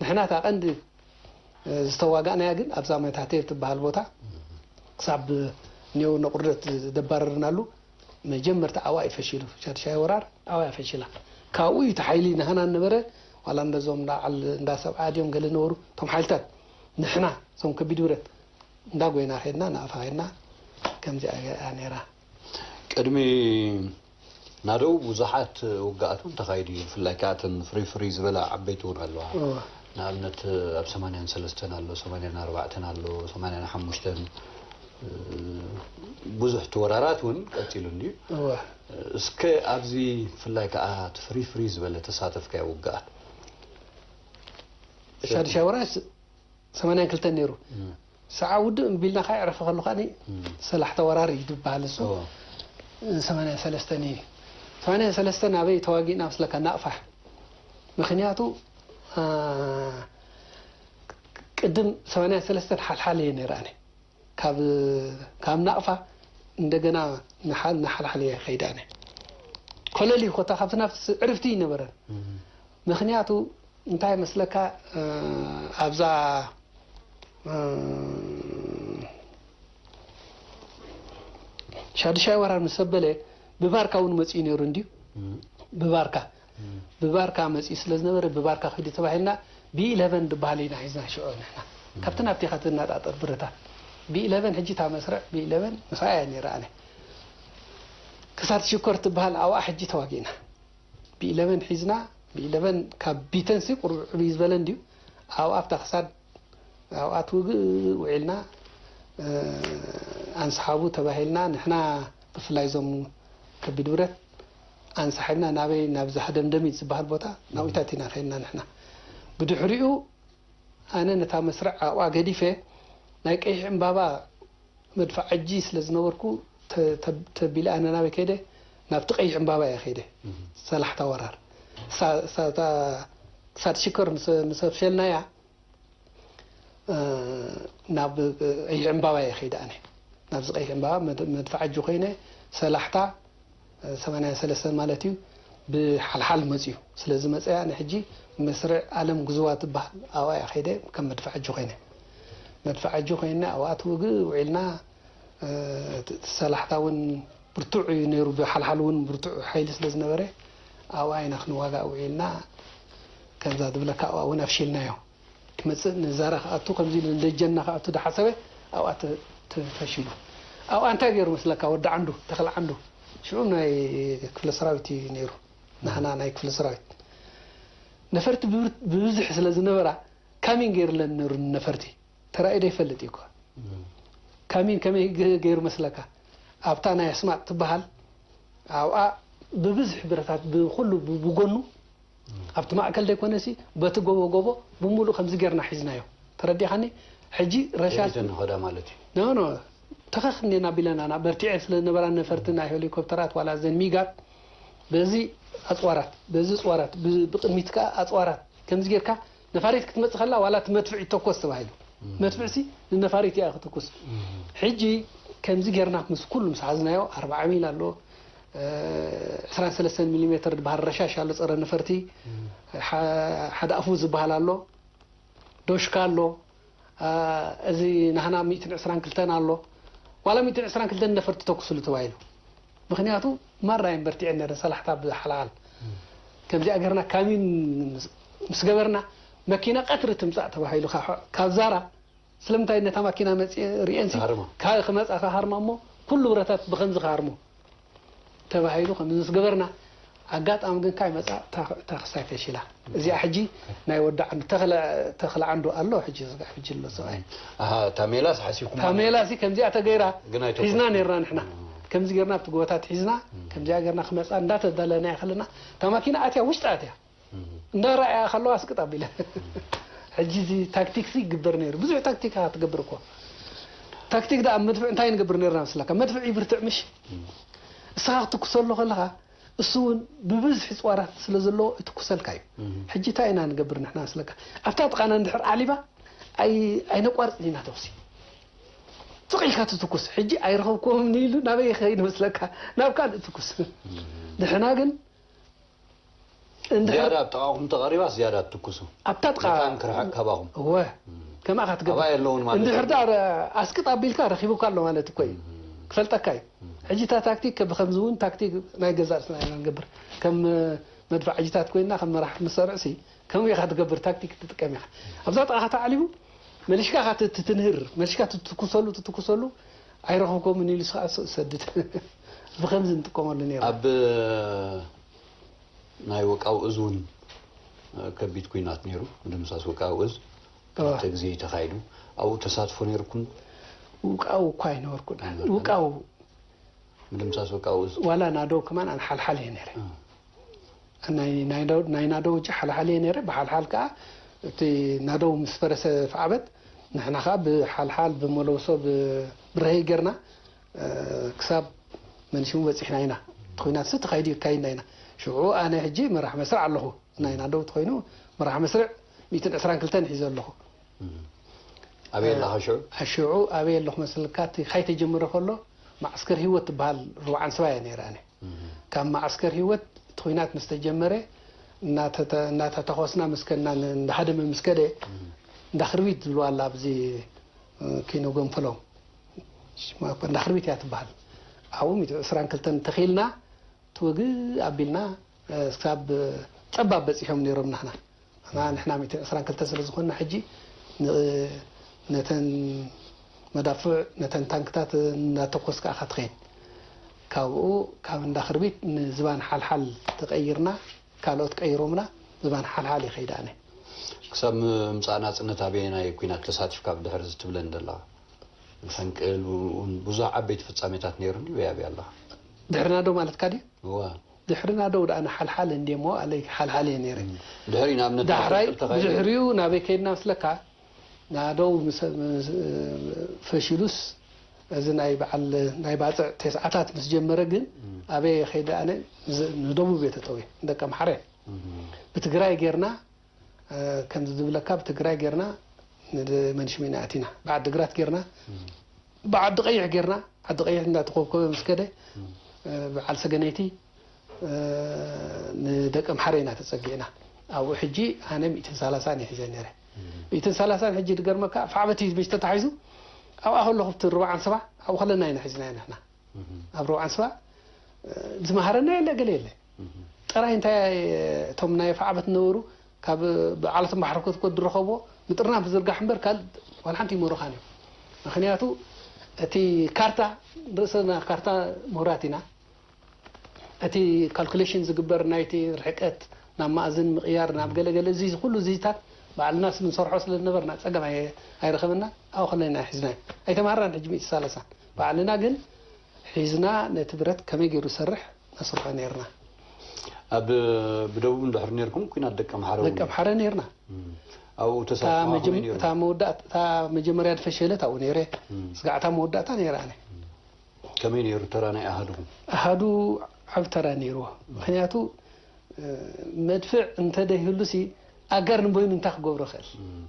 ንሕና እታ ቀንዲ፣ እ፣ ዝተዋጋእናያ ግን ኣብዛ መታቴብ ትበሃል ቦታ፣ ክሳብ ኔው ነቑርደት ዘባረርናሉ፣ መጀመርታ ኣብኣ እዩ ፈሺሉ። ሻዱሻይ ወራር ኣብኣ እያ ፈሺላ። ካብኡ እዩ እቲ ሓይሊ ናህና ነበረ፣ ዋላ እንደዞም እንዳዓል እንዳ ሰብዓ ድዮም ገለ ነበሩ፣ እቶም ሓይልታት። ንሕና እዞም ከቢድ ብረት እንዳጎይና ኸድና፣ ናቕፋ ኸድና፣ ከምዚኣ እያ ነይራ። ቅድሚ ናደው ብዙሓት ውግኣት እውን ተኻይዱ እዩ። ብፍላይ ከዓ እተን ፍርይ ፍርይ ዝበላ ዓበይቲ እውን ኣለዋ። እወ። ንኣብነት ኣብ ሰማንያን ሰለስተን ኣሎ፣ ሰማንያን ኣርባዕተን ኣሎ፣ ሰማንያን ሓሙሽተን፣ እ፣ ብዙሕ እቲ ወራራት እውን ቀፂሉ እንድዩ። እወ። እስከ ኣብዚ ብፍላይ ከዓ እቲ ፍርይ ፍርይ ዝበለ ተሳተፍካዮ ውግኣት? ሻዱሻይ ወራር ሰማንያን ክልተን ነይሩ። እም። ሰዓ ውድእ እምቢልና ከዓ የዕረፈ ከሉ ከዓኒ እም። ሰላሕታ ወራር እዩ ዝበሃል እሱ። እዎ። ሰማንያን ሰለስተን እዩ። ሰማንያን ሰለስተን ኣበይ ተዋጊእና መስለካ? ናቕፋ። ምኽንያቱ፣ አ፣ ቅድም ሰማንያን ሰለስተን ሓልሓል እየ ነይረ ኣነ። ካብ፣ ካብ ናቕፋ እንደገና ንሓ-፣ ንሓልሓል እየ ከይደ ኣነ። ኮለል እዩ ኮታ ካብቲ ናብቲ ዕርፍቲ ይነበረን። እም። ምኽንያቱ እንታይ መስለካ፣ እ፣ ኣብዛ፣ እ፣ ሻዱሻይ ወራር ምስ ኣበለ ብባርካ እውን መፂኡ ነይሩ እንድዩ። እም። ብባርካ። እም። ብባርካ መፂኡ ስለ ዝነበረ ብባርካ ኪዱ ተባሂልና ቢ ኢለቨን ዝበሃል ኢና ሒዝና ሽዑ ንሕና። እም። ካብቲ ናብቲ ኢኻ ትነጣጠር ብረታት። ቢ ኢለቨን ሕጂ እታ መስርዕ ቢ ኢለቨን ምስኣ እያ ነይራ ኣነ። ክሳድ ሽኮር ትበሃል ኣብኣ ሕጂ ተዋጊእና። ቢ ኢለቨን ሒዝና፣ ቢ ኢለቨን ካብ ቢተንሲ ቁሩብ ዕብይ ዝበለ እንድዩ። ኣብኣ ኣብታ ክሳድ ኣብኣ ትውግእ ውዒልና፣ እ፣ ኣንስሓቡ ተባሂልና፣ ንሕና ብፍላይ እዞም ከቢድ ብረት ኣንሳሒብና ናበይ፣ ናብ ዛህደምደሚት ዝበሃል ቦታ ናብኢታት ኢና ከይድና ንሕና። ብድሕሪኡ ኣነ ነታ መስርዕ ኣብኣ ገዲፈ ናይ ቀይሕ ዕምባባ መድፍዓጂ ስለ ዝነበርኩ ተ-፣ ተ-፣ ተቢለ ኣነ ናበይ ከይደ? ናብቲ ቀይሕ ዕምባባ እየ ከይደ። እም። ሰላሕታ ወራር። ሳ-፣ ሳ-፣ ታ-፣ ክሳድ ሽኮር ምስ፣ ምስ ኣፍሸልናያ፣ እ፣ ናብ ቀይሕ ዕምባባ እየ ከይደ ኣነ። ናብዚ ቀይሕ ዕምባባ መድ-፣ መድፍዓጂ ኮይነ ሰላሕታ ሰማንያን ሰለስተን ማለት እዩ፣ ብሓልሓል መፅዩ። ስለዚ መፅያ ንሕጂ መስርዕ ኣለም ግዝዋ ትበሃል ኣብኣ እያ ከይደ ከም መድፍዓጂ ኮይነ። መድፍዓጂ ኮይነ ኣብኣ ትውግእ ውዒልና፣ እ፣ እቲ፣ እቲ ሰላሕታ እውን ብርቱዕ እዩ ነይሩ፣ ብሓልሓል እውን ብርቱዕ ሓይሊ ስለ ዝነበረ ኣብኣ ኢና ክንዋጋእ ውዒልና። ከምዛ ዝብለካ ኣብኣ እውን ኣፍሽልናዮ። ክመጽእ ንዛራ ክኣቱ፣ ከምዚ ኢሉ ንደጀና ክኣቱ ዳሓሰበ ኣብኣ ተ-፣ ተፈሺሉ። ኣብኣ እንታይ ገይሩ መስለካ? ወዲ ዓንዱ፣ ተኽለ ዓንዱ፣ ሽዑ ናይ ክፍለ ሰራዊት እዩ ነይሩ። ናህና ናይ ክፍለ ሰራዊት። ነፈርቲ ብብር-፣ ብብዝሒ ስለ ዝነበራ፣ ካሚን ገይርለን ነይሩ ነፈርቲ። ተራእዩ ዶ ይፈልጥ እዩ እኳ። እም። ካሚን ከመይ ገ- ገይሩ መስለካ? ኣብታ ናይ ኣስማጥ ትበሃል ኣብኣ ብብዝሒ ብረታት ብኩሉ ብ- ብጎኑ ኣብቲ ማእከል ዘይኮነሲ በቲ ጎቦ ጎቦ ብምሉእ ከምዚ ጌርና ሒዝናዮ። ተረዲኻኒ? ሕጂ ረሻት ተይተን ንኸዳ ማለት እዩ። ኖ ኖ ተኸኽኔና ቢለናና በርቲዐን ስለ ዝነበራ ነፈርቲ ናይ ሄሊኮፕተራት ዋላ ዘን ሚጋት በዚ ኣፅዋራት በዚ ኣፅዋራት ብ- ብቕድሚት ከዓ ኣፅዋራት ከምዚ ጌርካ ነፋሪት ክትመፅእ ከላ ዋላ እቲ መድፍዕ ይተኮስ ተባሂሉ። መድፍዕሲ ንነፋሪት እያ ክትኩስ። ሕጂ ከምዚ ጌርና ምስ ኩሉ ምስ ሓዝናዮ ኣርባዓ ሚል ኣሎ፣ ዕስራን ሰለስተን ሚሊ ሜትር ዝበሃል ረሻሽ ኣሎ ፀረ ነፈርቲ፣ ሓደ ኣፉ ዝበሃል ኣሎ፣ ዶሽካ ኣሎ፣ እዚ ናህና ሚእትን ዕስራን ክልተን ኣሎ። ዋላ ሚእትን ዕስራን ክልተን ነፈርቲ ተኩስሉ ተባሂሉ። ምክንያቱ ማራ እየን በርቲዐን ነረን ሰላሕታ ብሓልሓል። ከምዚኣ ገርና ካሚን ምስ ገበርና መኪና ቀትሪ ትምፃእ ተባሂሉ ካብ ዛራ ስለምንታይ ነታ ማኪና መፅአ ሪኤንሲ ክሃርማ። ክመፃ ክሃርማ እሞ ኩሉ ብረታት ብከምዚ ክሃርሞ ተባሂሉ ከምዚ ምስ ገበርና ኣጋጣሚ ግን ካይ መፃ ታክሳይ ፈሺላ። እዚኣ ሕጂ ናይ ወዲ ዓንዱ ተኽለ ዓንዱ ኣሎ ሕጂ ዝጋ ሕጂ ኣሎ ሰብኣይ ኣሃ እታ ሜላስ ሓሲብኩም እታ ሜላ ሲ ከምዚኣ ተገይራ ግን ኣይተኮስኩም። ሒዝና ነርና ንሕና ከምዚ ገርና ኣብቲ ጎቦታት ሒዝና ከምዚኣ ገርና ክመፃ እንዳተዳለና ከለና እታ ማኪና ኣትያ ውሽጢ ኣትያ እንዳረኣያ ከለዋ ስቅጥ ኣቢለ ሕጂ እዚ ታክቲክ ሲ ይግበር ነይሩ ብዙሕ ታክቲክ ትገብር እኮ ታክቲክ ዳ ኣብ መድፍዕ እንታይ ንገብር ነርና መስለካ መድፍዕ ይብርትዕ ምሽ እስኻ ክትኩሰሉ ከለኻ እሱ እውን ብብዝሒ ፅዋራት ስለ ዘለዎ ይትኩሰልካ እዩ ሕጂ እንታይ ኢና ንገብር ንሕና መስለካ ኣብታ ጥቃና እንድሕር ዓሊባ ኣይ- ኣይነቋርፅን ኢና ተኩሲ ጥቕ ኢልካ ትትኩስ ሕጂ ኣይረኸብኩዎም ኢሉ ናበይ ይኸይድ መስለካ ናብ ካልእ ትኩስ ንሕና ግን እንድሕር ዝያዳ ኣብ ጥቓኹም ተቐሪባ ዝያዳ ትኩሱ ኣብታ ጥቃ መታን ክርሕቅ ካባኹም እወ ከምኣ ክትገብር ኣባይ ኣለውን ማለት እንድሕር እዩ። ዳ ኣስቅጥ ኣቢልካ ረኪቡካ ኣሎ ማለት እኮ እዩ ክፈልጠካ እዩ ሕጂ እታ ታክቲክ ከ ብከምዚ እውን ታክቲክ ናይ ገዛእ ርእስና ኢና ንገብር ከም መድፋዕ ሕጂታት ኮይና ከም መራሕ መሰርዕ ሲ ከምኡ ኢኻ ትገብር ታክቲክ ትጥቀም ኢኻ ኣብዛ ጥቃ ከተዓሊቡ መሊሽካ ኢኻ ትትንህር መሊሽካ ትትኩሰሉ ትትኩሰሉ ኣይረኸብኮምን ኢሉ ስኻ ሰድድ ብከምዚ ንጥቀመሉ ነይሩ ኣብ ናይ ወቃው እዝ እውን ከቢድ ኩናት ነይሩ ምድምሳስ ወቃው እዝ ክልተ ግዜ እዩ ተኻይዱ ኣብኡ ተሳትፎ ነይርኩም ውቃው እኳ ኣይነበርኩን ውቃው ምድምሳስ ወቃው እዝ ዋላ ናዶ ከማን ኣነ ሓልሓል እየ ነይረ ናይ ናይ ዶ- ናይ ናዶ ውጭ ሓልሓል እየ ነይረ ብሓልሓል ከዓ እቲ ናዶ ምስ ፈረሰ ፍዓበት ንሕና ከዓ ብሓልሓል ብመለውሶ ብብረሀይ ገርና ክሳብ መንሽሙ በፂሕና ኢና እቲ ኩናት ሲ ተኻይዱ ይካይድና ኢና ሽዑ ኣነ ሕጂ መራሕ መስርዕ ኣለኹ ናይ ናደው ተኮይኑ መራሕ መስርዕ ሚእትን ዕስራን ክልተን ሒዘ ኣለኹ ኣበይ ኣለኻ ሽዑ ኣሽዑ ኣበይ ኣለኹ መስልካ እቲ ካይተጀመረ ከሎ ማዓስከር ህይወት ትበሃል ርብዓን ሰባ እየ ነይረ ኣነ ካብ ማዓስከር ህይወት እቲ ኩናት ምስ ተጀመረ እናተተ- እናተተኮስና ምስ ከና እንዳሃደመ ምስ ከደ እንዳ ክርቢት ዝብልዋ ኣላ ኣብዚ እ፣ ኪኖ ገንፈሎም ሽማ እኮ እንዳ ክርቢት እያ ትበሃል ኣብኡ ሚእቲ ዕስራን ክልተን ተኺልና ትወግእ ኣቢልና እ፣ ክሳብ እ፣ ፀባብ በፂሖም ነይሮም ናህና እና ንሕና ሚእቲ ዕስራን ክልተን ስለ ዝኾንና ሕጂ ን- ነተን መዳፍዕ ነተን ታንክታት እናተኮስካ ኢኻ ትኸይድ ካብኡ ካብ እንዳ ክርቢት ንዝባን ሓልሓል ተቐይርና ካልኦት ቀይሮምና ዝባን ሓልሓል ይኸይድ ኣነ ክሳብ ምምፃእ ናፅነት ኣበየናይ ኩናት ተሳቲፍካ ብድሕር ዝትብለን ዘለኻ ፈንቅል እውን ብዙሕ ዓበይቲ ፍፃሜታት ነይሩ እንዲ ኣበይ ኣለኻ ድሕሪ ናዶ ማለትካ ድዩ እዋ ድሕሪ ናደው ደኣ ንሓልሓል እንድየ እሞ ኣለይ ሓልሓል እየ ነይረ ድሕሪ ንኣብነት ዳሕራይ ፈንቅል ተኻይዱ ብድሕሪኡ ናበይ ከይድና ምስለካ ናደው ምስ- ምስ- ፈሺሉስ እዚ ናይ በዓል ናይ ባፅዕ ተስዓታት ምስ ጀመረ ግን ኣበይ ከይደ ኣነ ዝ- ንደቡብ እየ ተጠውየ ንደቂ ኣምሓረ ብትግራይ ጌርና እ፣ ከምዚ ዝብለካ ብትግራይ ጌርና ንመንሽሚና ኣቲና ብዓዲ ግራት ጌርና ብዓዲ ቀይሕ ጌርና ዓዲ ቀይሕ እንዳተኮብኮበ ምስ ከደ እ፣ በዓል ሰገነይቲ እ፣ ንደቂ ኣምሓረ ኢና ተፀጊዕና ኣብኡ ሕጂ ኣነ ሚእትን ሰላሳን እየ ሒዘ ነይረ ሚእትን ሰላሳን ሕጂ ድገርመካ ፋዕበት እዩ መች ተታሒዙ ኣብኣ ከለኹ ብቲ ርብዓን ሰባ ኣብኡ ከለና ኢና ሒዝናዮ ንሕና ኣብ ርብዓን ሰባ እ፣ ዝመሃረና የለ ገለ የለ ጥራይ እንታይ እቶም ናይ ፋዕበት ነበሩ ካብ በዓለቶም ባሕሪ ኮትኮት ዝረኸብዎ ምጥርናፍ ዝርጋሕ እምበር ካልእ ዋላ ሓንቲ ይመሩኻን እዮም ምክንያቱ እቲ ካርታ ርእሰና ካርታ ምሁራት ኢና እቲ ካልኩሌሽን ዝግበር ናይቲ ርሕቀት ናብ ማእዝን ምቕያር ናብ ገለገለ እዚ ኩሉ እዚታት ባዕልና ስ-፣ ንሰርሖ ስለ ዝነበርና ጸገም ኣየ-፣ ኣይረኸበና። ኣብኡ ከለና ኢና ሒዝናዮ። ኣይተማሃርናን ሕጂ ሚእቲ ሰላሳን። ባዕልና ግን ሒዝና ነቲ ብረት ከመይ ገይሩ ዝሰርሕ ነስርሖ ነይርና። ኣብ ብደቡብ እንድሕር ነርኩም ኩናት ደቀምሓረ እውን ደቀምሓረ ነይርና። እም። ኣብኡ እታ ተሳትፎ መጀም-፣ ከመይ ነይሩ? እታ መወዳእት-፣ እታ መጀመርያ ዝፈሸለት ኣብኡ ነይረ። እም። ስጋዕታ መወዳእታ ነይራ ኣነ። ከመይ ነይሩ ተራ ናይ ኣሃዱኹም? ኣሃዱ ዓብ ተራ ነይርዎ። ምኽንያቱ፣ እ፣ መድፍዕ እንተ ደይህሉሲ ኣጋር ንበይኑ እንታይ ክገብሮ ይኽእል? እም።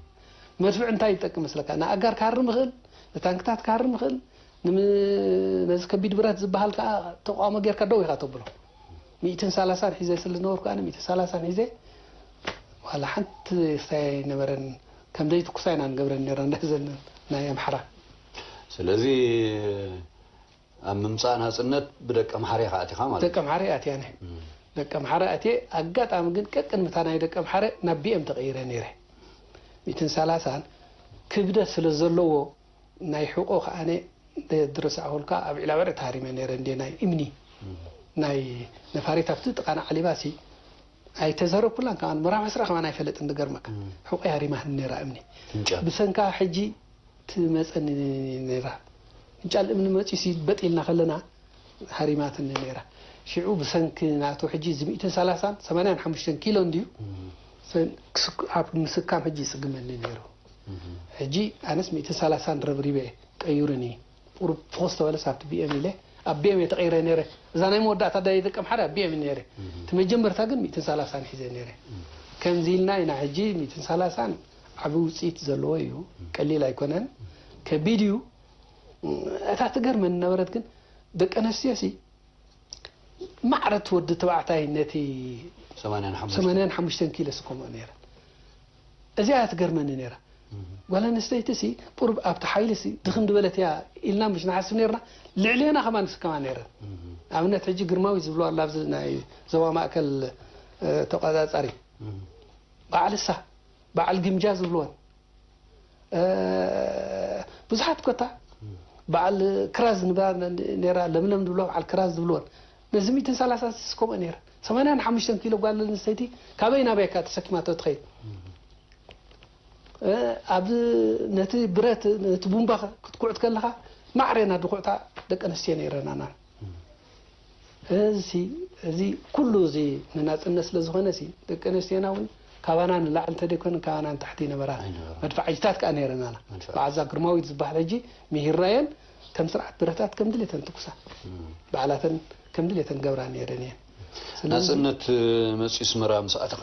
መድፍዕ እንታይ ይጠቅም መስለካ? ንኣጋር ክሃርም ይኽእል፣ ንታንክታት ክሃርም ይኽእል፣ ንም-፣ ነዚ ከቢድ ብረት ዝበሃል ከኣ ተቃውሞ ጌርካ ደው ኢኻ ተብሎ። ሚእትን ሰላሳን ሒዘ ስለ ዝነበርኩ ኣነ ሚእትን ሰላሳን ሒዘ ዋላ ሓንቲ ስታይ ኣይነበረን። ከም ዘይትኩሳ ኢና ንገብረን ነይርና ነዘን ናይ ኣምሓራ። ስለዚ ኣብ ምምጻእ ናጽነት ብደቀምሓረ ኢኻ ኣቲኻ ማለት እዩ። ደቀምሓረ ኣትየ ኣነ። እም። ደቀምሓረ ኣትየ፣ ኣጋጣሚ ግን ቀቅድሚ እታ ናይ ደቀምሓረ ናብ ቢኤም ተቐይረ ነይረ። ሚእትን ሰላሳን ክብደት ስለ ዘለዎ ናይ ሕቆ ከኣነ ድረሳዕኹልካ ኣብ ዒላበርዒ ተሃሪመ ነይረ እንዴ ናይ እምኒ ናይ ነፋሪት ኣብቲ ጥቓና ዓሊባሲ ኣይተዘረብኩላን ከኣ ምዕራብ ዕስራ ከማን ኣይፈለጥን ዝገርመካ። እም። ሕቆይ ሃሪማህኒ ነይራ እምኒ። ፍንጫል። ብሰንካ ሕጂ ትመጸኒ ነይራ። ፍንጫል እምኒ መጺሲ በጥ ኢልና ከለና ሃሪማትኒ ነይራ። ሽዑ ብሰንኪ ናቱ ሕጂ እዚ ሚእትን ሰላሳን ሰማንያን ሓሙሽተን ኪሎ እንድዩ። እም። ሰን-፣ ክስክ-፣ ኣብ ምስካም ሕጂ ይጽግመኒ ነይሩ። እም። ሕጂ ኣነስ ሚእትን ሰላሳን ረብሪበ ቀይሩኒ። ቁሩብ ፎስ ተበለስ ኣብቲ ቢኤም ኢለ ኣብ ቢኤም እየ ተቐይረ ነይረ። እዛ ናይ መወዳእታ ዳይ ደቀምሓረ ኣብ ቢኤም ነይረ። እም። እቲ መጀመርታ ግን ሚእትን ሰላሳን ሒዘ ነይረ። እም። ከምዚ ኢልና ኢና ሕጂ ሚእትን ሰላሳን ዓቢ ውጽኢት ዘለዎ እዩ። ቀሊል ኣይኮነን። ከቢድ እዩ። እታ ትገርመኒ ነበረት ግን ደቂ ኣንስትዮሲ ማዕረ እቲ ወዲ ተባዕታይ ነቲ ሰማንያን ሓሙሽተን። ሰማንያን ሓሙሽተን ኪሎ ስከምኦ ነይረን። እዚኣ እያ ትገርመኒ ነይራ። እም። ጓል ኣንስተይቲ ሲ ቁሩብ ኣብቲ ሓይሊ ሲ ድኽም ዝበለት እያ ኢልና ምሽ ንሓስብ ነይርና። ልዕሌና ከማን ስከማ ነይረን። እም። ኣብነት ሕጂ ግርማዊት ዝብሎ ኣሎ ኣብዚ ናይ ዞባ ማእከል፣ እ፣ ተቆጻጻሪ። እም። በዓል እሳ፣ በዓል ግምጃ ዝብልወን። እ፣ ብዙሓት ኮታ በዓል ክራዝ ንባ ነራ ለምለም ዝብልዋ በዓል ክራዝ ዝብልወን። ነዚ ሚእትን ሰላሳን ስከምኦ ነይረን። ሰማንያን ሓሙሽተን ኪሎ ጓል ኣንስተይቲ ካበይ ናበይ እካ ተሰኪማቶ ትኸይድ? እ፣ ኣብ ነቲ ብረት፣ ነቲ ቡምባ ክትኩዕት ከለኻ ማዕረ ኢና ድኹዕታ ደቂ ኣንስትዮ ነይረናና። እዚ፣ እዚ ኩሉ እዚ ንናጽነት ስለ ዝኾነ ሲ፣ ደቂ ኣንስትዮና እውን ካባና ንላዕሊ እንተደይኮነ ካባና ንታሕቲ ይነበራ። ኣይነበራን። መድፋዕጅታት ከኣ ነይረናና። መድፋዕ። መዓዛ ግርማዊት ዝበሃል ሕጂ ምሂራየን ከም ስርዓት ብረታት ከም ድሌተን ትኩሳ። እም። ባዕላተን ከም ድሌተን ገብራ ነይረን እየን። ስለዚ ናጽነት መጺኡ ኣስመራ ምስ ኣተኻ?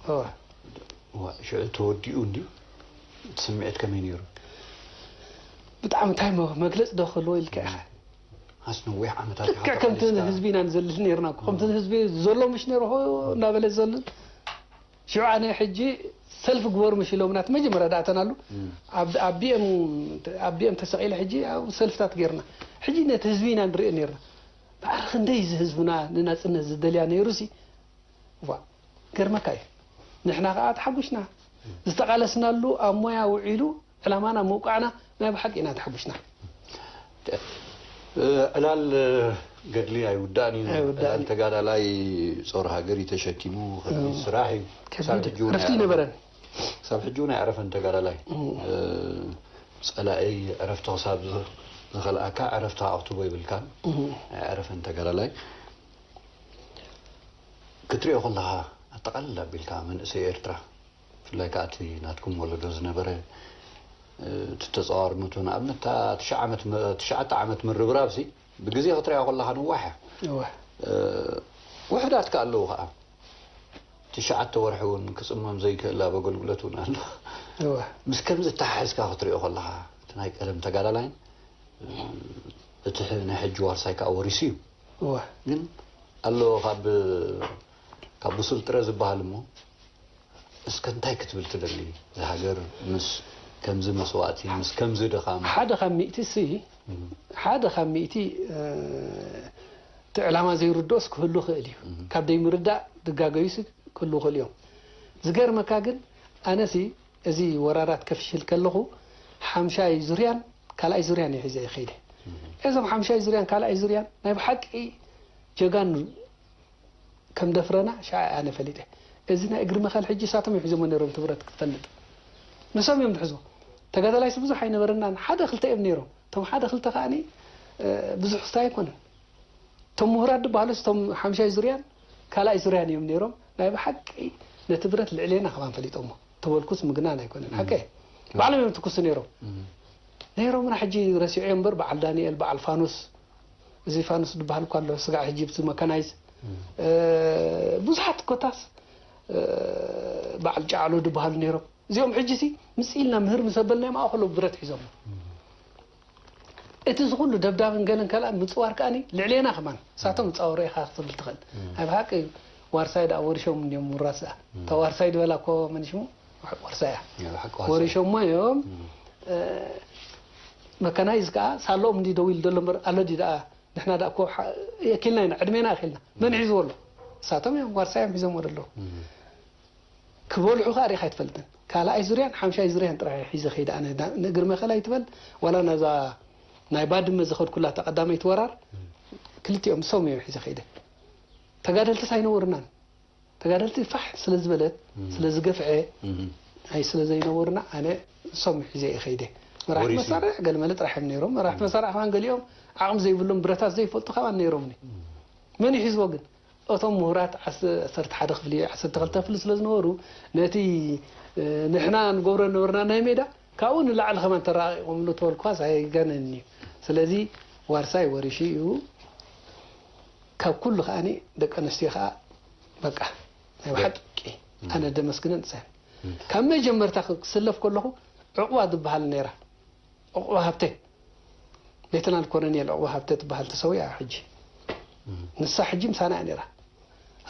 እወ። ዋ፣ ሽዑ ተወዲኡ እንድዩ። እቲ ስምዒት ከመይ ነይሩ? ብጣዕሚ እንታይ መ-፣ መግለጺ ዶ ክህልዎ ኢልካ ኢኻ? ሃስ ነዊሕ ዓመታት ኢኻ ልክዕ ከምቲ ተቓሊስካ። ንህዝቢ ኢና ንዘልል ነይርና እኮ። ከምቲ ንህዝቢ ዘሎ ምሽ ነይሩ ሆ እናበለ ዘልል። ሽዑ ኣነ ሕጂ ሰልፊ ግበሩ ምሽ ኢሎምና እቲ መጀመርያ ደኣተናሉ። እም። ኣብ፣ ኣብ ቢኤም፣ ኣብ ቢኤም ተሰቒለ ሕጂ ኣብ ሰልፍታት ገይርና። ሕጂ ነቲ ህዝቢ ኢና ንርኢ ነይርና። ብኣር ክንደይ እዚ ህዝብና ንናጽነት ዝደልያ ነይሩሲ። ዋ፣ ገርመካ እዩ። ንሕና ከኣ ተሓጉሽና። ዝተቓለስናሉ ኣብ ሞያ ውዒሉ ዕላማና ምውቃዕና ናይ ብሓቂ ኢና ተሓጉሽና። እ፣ ዕላል ገድሊ ኣይውዳእን እዩ። ኣይውዳእን ዕላል እዩ። ተጋዳላይ ጾር ሃገር እዩ ተሸኪሙ፣ ከቢድ እም። ስራሕ እዩ። ከቢድ ክሳብ እዩ። ሕጂ እውን ዕረፍቲ ኣይዕረፈን። ይነበረን። ክሳብ ሕጂ እውን ኣይዕረፈን ተጋዳላይ። እም። እ፣ ጸላኢ ዕረፍቲ ክሳብ ዝ-፣ ዝኸልኣካ ዕረፍቲ ኣቕትቦ ይብልካን። እም። ኣይዕረፈን ተጋዳላይ። ክትሪኦ ከለኻ ኣጠቓልላ ኣቢልካ መንእሰይ ኤርትራ፣ ብፍላይ ከኣ እቲ ናትኩም ወለዶ ዝነበረ፣ እ፣ እቲ ተጻዋርነቱ፣ ንኣብነት እታ ትሽዓ ዓመት መ-፣ ትሽዓተ ዓመት ምርብራብሲ ብግዜ ክትሪኣ ከለኻ ነዋሕ እያ። እወ። እ፣ ውሑዳት ከኣ ኣለዉ ከኣ። ትሽዓተ ወርሒ እውን ክጽመም ዘይክእል ኣብ ኣገልግሎት እውን ኣሎ። እወ። ምስ ከምዚ እተሓሒዝካ ክትሪኦ ከለኻ፣ እቲ ናይ ቀደም ተጋዳላይን፣ እ፣ እቲ ሕ-፣ ናይ ሕጂ ዋርሳይ ከኣ ወሪሱ እዩ። እወ። ግን ኣሎ ካብ፣ ካብ ብሱል ጥረ ዝበሃል እሞ፣ እስከ እንታይ ክትብል ትደሊ? እዛ ሃገር ምስ ከምዚ መስዋእቲ፣ ምስ ከምዚ ድኻም። ሓደ ካብ ሚእቲ ሲ፣ እም። ሓደ ካብ ሚእቲ፣ እ፣ እቲ ዕላማ ዘይርድኦስ ክህሉ ይኽእል እዩ። እም። ካብ ደይምርዳእ ዝጋገዩሲ ክህሉ ይኽእሉ እዮም። ዝገርመካ ግን ኣነሲ እዚ ወራራት ከፍሽል ከለኹ ሓምሻይ ዙርያን ካልኣይ ዙርያን እየ ሒዘ ይኸይደ። እም። እዞም ሓምሻይ ዙርያን ካልኣይ ዙርያን ናይ ብሓቂ ጀጋኑ ከም ደፍረና ሻዕ ኣነ ፈሊጠ። እዚ ናይ እግሪ መኸል ሕጂ እሳቶም እዮም ሒዞሞ ነይሮም ትብረት ክትፈልጥ። ንሶም እዮም ዝሕዝዎ። ተጋዳላይስ ብዙሕ ኣይነበረናን፣ ሓደ ክልተ እዮም ነይሮም። እቶም ሓደ ክልተ ከዓኒ ብዙሕ ክስታይ ኣይኮነን። እቶም ምሁራት ዝበሃሉስ እቶም ሓምሻይ ዙርያን ካልኣይ ዙርያን እዮም ነይሮም። ናይ ብሓቂ ነቲ ብረት ልዕሌና ከማን ፈሊጦሞ ተበልኩስ ምግናን ኣይኮነን። ሓቀ ባዕሎም እዮም ትኩሱ ነይሮም። ነይሮምና ሕጂ ረሲዖ እምበር በዓል ዳንኤል፣ በዓል ፋኖስ፣ እዚ ፋኖስ ዝበሃል እኳ ኣሎ ስጋዕ ሕጂ ብቲ መካናይዝ ብዙሓት ኮታስ በዓል ጫዕሎ ዝበሃሉ ነይሮም። እዚኦም ሕጂ ሲ ምስ ኢልና ምህር ምስ ኣበልናዮም ኣብኡ ከለዉ ብረት ሒዞም። እቲ ዝኹሉ ደብዳብን ገለን ከላ ምፅዋር ከኣኒ ልዕሌና ከማን እሳቶም ምፃወሩ ኢኻ ክትብል ትኽእል። ኣብ ሓቂ ዋርሳይ ደኣ ወሪሾም እዮም ውራስ ደኣ እታ ዋርሳይ ዝበላ እኮ መን ሽሙ ዋርሳይ እያ ወሪሾሞ እዮም። መካናይዝ ከዓ ሳሎም እንዲ ደው ኢሉ ዘሎ እምበር ኣሎ ዲ ደኣ ንሕና ደኣ እኮ የኪልና ኢና ዕድሜና የኪልና መን ሒዝዎ ኣሎ እሳቶም እዮም ዋርሳይ እዮም ሒዞም ወደለዉ ክበልሑ ከዓ ሪኢኻ ኣይትፈልጥን። ካልኣይ ዙርያን ሓምሻይ ዙርያን ጥራሕ ሒዘ ከይደ ኣነ ንእግሪ መኸል ኣይትበል ዋላ ናዛ ናይ ባድመ ዝኸድኩላ እታ ቀዳመይቲ ወራር ክልቲኦም ሶም እዮም ሒዘ ከይደ። ተጋደልትስ ኣይነበሩናን። ተጋደልቲ ፋሕ ስለ ዝበለት ስለ ዝገፍዐ ኣይ ስለ ዘይነበሩና ኣነ ሶም ሒዘ እየ ከይደ። መራሕቲ መሳርዕ ገለመለ ጥራሕ እዮም ነይሮም። መራሕቲ መሳርዕ ከማን ገሊኦም ዓቕሚ ዘይብሎም ብረታት ዘይፈልጡ ከማን ነይሮምኒ። መን ይሒዝዎ ግን? እቶም ምሁራት ዓሰርተ ሓደ ክፍሊ ዓሰርተ ክልተ ክፍሊ ስለ ዝነበሩ ነቲ ንሕና ንገብሮ ነበርና ናይ ሜዳ ካብኡ ንላዕሊ ከማን ተራቂቆምሉ ተበልኳስ ኣይጋነን እዩ። ስለዚ ዋርሳይ ወሪሹ እዩ። ካብ ኩሉ ከዓኒ ደቂ ኣንስትዮ ከዓ በቃ ናይ ብሓቂ ኣነ ደመስግነን እፀን ካብ መጀመርታ ክስለፍ ከለኹ ዕቁባ ዝበሃል ነይራ ዕቁባ ሃብተ ሌተናል ኮሎኔል ዕቑባ ሃብተ ትበሃል ተሰዊኣ ሕጂ። ንሳ ሕጂ ምሳና እያ ነይራ።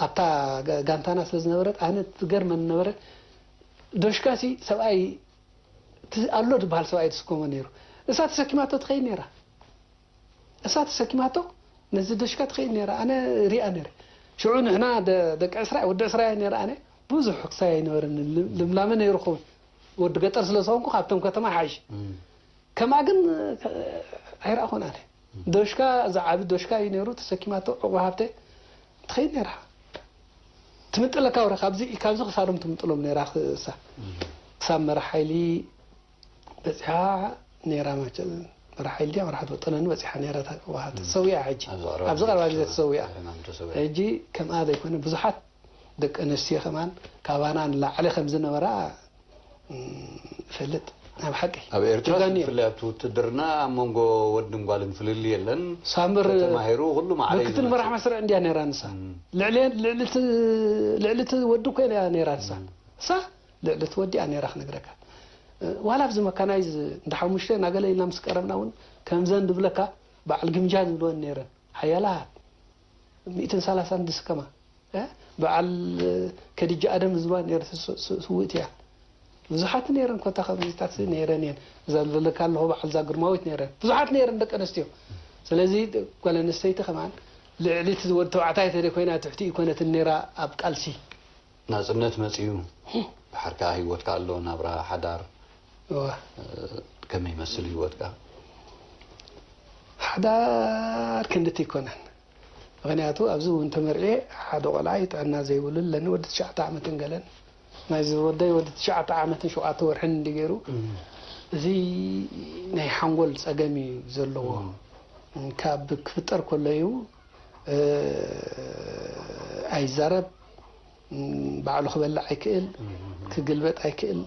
ኣብታ ጋ- ጋንታና ስለ ዝነበረት ኣነ ትገርመን ነበረ። ዶሽካ ሲ ሰብኣይ ት- ኣሎ ዝበሃል ሰብኣይ ትስከሞ ነይሩ። እሳ ተሰኪማቶ ትኸይድ ነይራ። እሳ ተሰኪማቶ ነዚ ዶሽካ ትኸይድ ነይራ። ኣነ ሪኣ ነይረ። ሽዑ ንሕና ደ- ደቂ ዕስራ ወዲ ዕስራ እያ ነይራ። ኣነ ብዙሕ ክሳይ ኣይነበረን። ልም- ልምላመ ነይሩ ኸውን ወዲ ገጠር ስለ ዝኾንኩ ካብቶም ከተማ ሓይሽ ከምኣ ግን ኣይረኣኹን ኣነ። ዶሽካ ዝዓቢ ዶሽካ እዩ ነይሩ ተሰኪማቶ ዕቑባ ሃብተ ትኸይድ ነይራ። ትምጥለካ ወረ ካብዚ ካብዚ ክሳዶም ትምጥሎም ነይራ ክሳ ክሳብ መራሕ ሓይሊ በፂሓ ነይራ። መቸ መራሕ ሓይሊ ድያ መራሕ ተወጠነኒ በፂሓ ነይራ እታ ዕቑባ ሃብተ ተሰዊኣ ሕጂ ኣብዚ ቀረባ ኣብዚ ቀረባ ግዜ ግዜ ተሰዊኣ ተሰዊኣ። ሕጂ ከምኣ ዘይኮነ ብዙሓት ደቂ ኣንስትዮ ከማን ካባና ንላዕሊ ከም ዝነበራ እፈልጥ ናብ ሓቂ ኣብ ኤርትራ ጀጋኑ እዮም። ብፍላይ ኣብቲ ውትድርና ኣብ መንጎ ወድን ጓልን ፍልልይ የለን። ሳምር ተማሂሩ ኩሉ ማዕረ እዩ ምክትል ዝመጽእ። መራሕ መስርዕ እንድያ ነይራ ንሳ እም። ልዕሊ ልዕሊ እቲ- ልዕሊ እቲ ወዲ እኮ እያ ነይራ ንሳ እም። እሳ ልዕሊ እቲ ወዲ እያ ነይራ ክነግረካ ዋላ ኣብዚ መካናይዝ እንዳ ሓሙሽተ እናገለ ኢልና ምስ ቀረብና እውን ከምዘን ዝብለካ በዓል ግምጃ ዝብልወን ነይረን ሓያላት ሚእትን ሰላሳን ዝስከማ በዓል ከዲጃ ኣደም ዝባ ነርት ስውእት እያ። ብዙሓት ነረን ኮታ ከምዚታት ነረን እየን። እዛ ዝበለካ ኣለኹ በዓል ዛ ግርማዊት ነረን ብዙሓት ነረን ደቂ ኣንስትዮ። ስለዚ ጓል ኣንስተይቲ ከማን ልዕሊት ዝወድ ተባዕታይ ተደ ኮይና ትሕቲ ይኮነትን ነራ ኣብ ቃልሲ። ናጽነት መጽዩ ድሓር ከኣ ህይወትካ ኣሎ ናብራ ሓዳር እዋ። ከመይ ይመስል ህይወትካ? ሓዳር ክንድቲ ይኮነን። ምኽንያቱ ኣብዚ እውን ተመርዕየ ሓደ ቆልዓ እዩ ጥዕና ዘይብሉ ኣለኒ ወዲ ትሽዓተ ዓመትን ገለን ናይዚ ወደይ ወዲ ትሽዓተ ዓመትን ሸውዓተ ወርሕን እንዲ ገይሩ እዚ ናይ ሓንጎል ፀገም እዩ ዘለዎ። ካብ ክፍጠር ከሎ እዩ ኣይዛረብ፣ ባዕሉ ክበልዕ ኣይክእል፣ ክግልበጥ ኣይክእል፣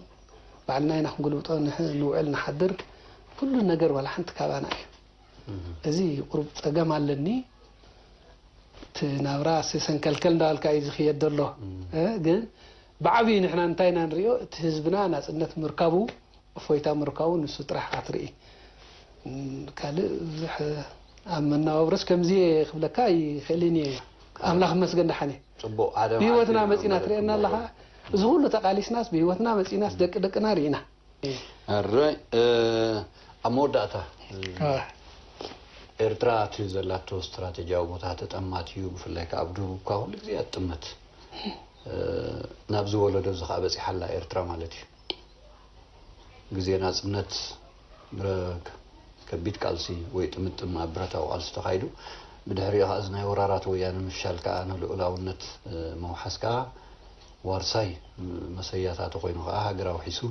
ባዕልና ኢና ክንጉልብጦ ንውዕል ንሓድር፣ ኩሉ ነገር ዋላ ሓንቲ ካባና እዩ። እዚ ቁሩብ ፀገም ኣለኒ። እቲ ናብራ ሰንከልከል እንዳበልካ እዩ ዝኽየድ ዘሎ። ግን ብዓብዩ ንሕና እንታይ ኢና ንሪኦ? እቲ ህዝብና ናፅነት ምርካቡ እፎይታ ምርካቡ ንሱ ጥራሕ ኣትርኢ። ካልእ ብዙሕ ኣብ መናባብሮስ ከምዚ ክብለካ ይኽእልን እየ። ኣምላኽ መስገን ደሓን እየ። ጽቡቕ ሓደ ብህይወትና መጺና ትርእየና ኣለኻ። እዚ ኩሉ ተቓሊስናስ ብህይወትና መጺናስ ደቂ ደቅና ርኢና። ኣረ ኣብ መወዳእታ ኤርትራ እቲ ዘላቶ ስትራቴጂያዊ ቦታ ተጠማት እዩ። ብፍላይ ከኣ ኣብ ደቡብ እኳ ኩሉ ግዜ እያ ትጥመት። ናብዚ ወለዶ እዚ ከኣ በጺሓ ኣላ ኤርትራ ማለት እዩ። ግዜ ናጽነት ብረ- ከቢድ ቃልሲ ወይ ጥምጥም ኣብ ብረታዊ ቃልሲ ተኻይዱ። ብድሕሪኡ ከኣ እዚ ናይ ወራራት ወያነ ምፍሻል ከኣ ንልኡላውነት ምውሓስ ከኣ ዋርሳይ መሰያታቱ ኮይኑ ከኣ ሃገር ኣውሒሱ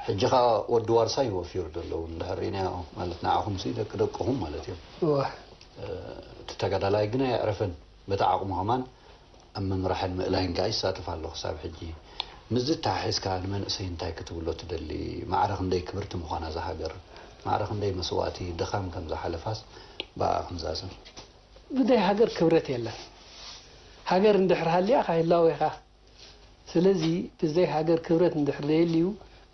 ሕጂ ኸዓ ወዲ ዋርሳይ እዩ ወፊሩ ዘለዉ እንድሕር ርኢናዮ ማለት ንዓኹም ሲ ደቂ ደቅኹም ማለት እዮም። እወ እቲ ተጋዳላይ ግን ኣየዕረፈን በቲ ዓቕሙ ኸማን ኣብ ምምራሕን ምእላይን ከዓ ይሳተፍ ኣሎ ክሳብ ሕጂ። ምስዚ ተሓሒዝካ ንመንእሰይ እንታይ ክትብሎ ትደሊ? ማዕረ ክንደይ ክብርቲ ምዃና እዛ ሃገር፣ ማዕረ ክንደይ መስዋእቲ ድኻም ከም ዝሓለፋስ ብኣ ክንዛዝም። ብዘይ ሃገር ክብረት የለን። ሃገር እንድሕር ሃልያ ኢኻ ህላወ ኢኻ። ስለዚ ብዘይ ሃገር ክብረት እንድሕር ዘየልዩ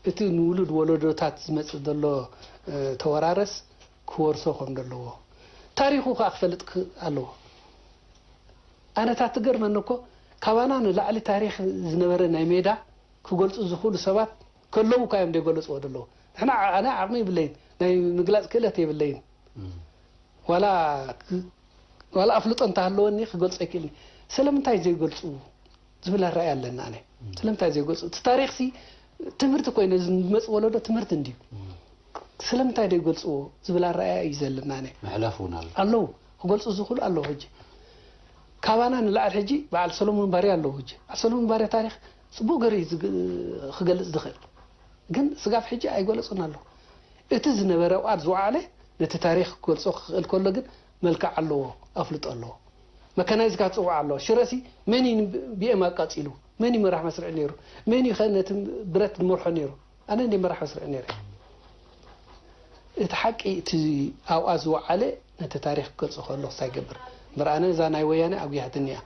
እቲ ንውሉድ ወለዶታት ዝመፅእ ዘሎ ተወራረስ ክወርሶ ከም ዘለዎ ታሪኹ ከዓ ክፈልጥ ኣለዎ። ኣነታት ትገርመኒ እኮ ካባና ንላዕሊ ታሪክ ዝነበረ ናይ ሜዳ ክገልፁ ዝኽእሉ ሰባት ከለዉ እኳ እዮም ዘይገለፅዎ ዘለዉ። ንሕና ኣነ ዓቕሚ የብለይን ናይ ምግላፅ ክእለት የብለይን። ዋላ ኣፍልጦ እንተሃለወኒ ክገልፆ ኣይክእልኒ። ስለምንታይ ዘይገልፁ ዝብል ኣረኣያ ኣለኒ ኣነ። ስለምንታይ ዘይገልፁ እቲ ታሪክሲ ትምህርቲ ኮይኑ ዝመፅ ወለዶ ትምህርቲ እንድዩ። ስለምንታይ ዘይገልፅዎ ዝብል ኣረኣያ እዩ ዘለና ኣነ። ምሕላፍ እውን ኣሎ። ኣለዉ ክገልፁ ዝኽእሉ ኣለዉ። ሕጂ ካባና ንላዕሊ ሕጂ በዓል ሰሎሞን ባርያ ኣለዉ። ሕጂ በዓል ሰሎሞን ባርያ ታሪክ ፅቡቅ ገይሩ እዩ ክገልፅ ዝኽእል። ግን ስጋብ ሕጂ ኣይገለፁን ኣለዉ። እቲ ዝነበረ ኣብኣ ዝወዓለ ነቲ ታሪክ ክገልፆ ክኽእል ከሎ ግን መልክዕ ኣለዎ፣ ኣፍልጦ ኣለዎ። መካናይዝካ ትፅውዕ ኣለዎ። ሽረሲ መን እዩ ብኤም ኣቃፂሉ? መን እዩ መራሕ መስርዕ ነይሩ? መን እዩ ከ ነቲ ብረት ዝመርሖ ነይሩ? ኣነ እንደ መራሕ መስርዕ ነይረ። እቲ ሓቂ እቲ ኣብኣ ዝወዓለ ነቲ ታሪክ ክገልፆ ከሎ ክሳይ ገብር እምበር ኣነ እዛ ናይ ወያነ ኣጉያህትኒ እያ።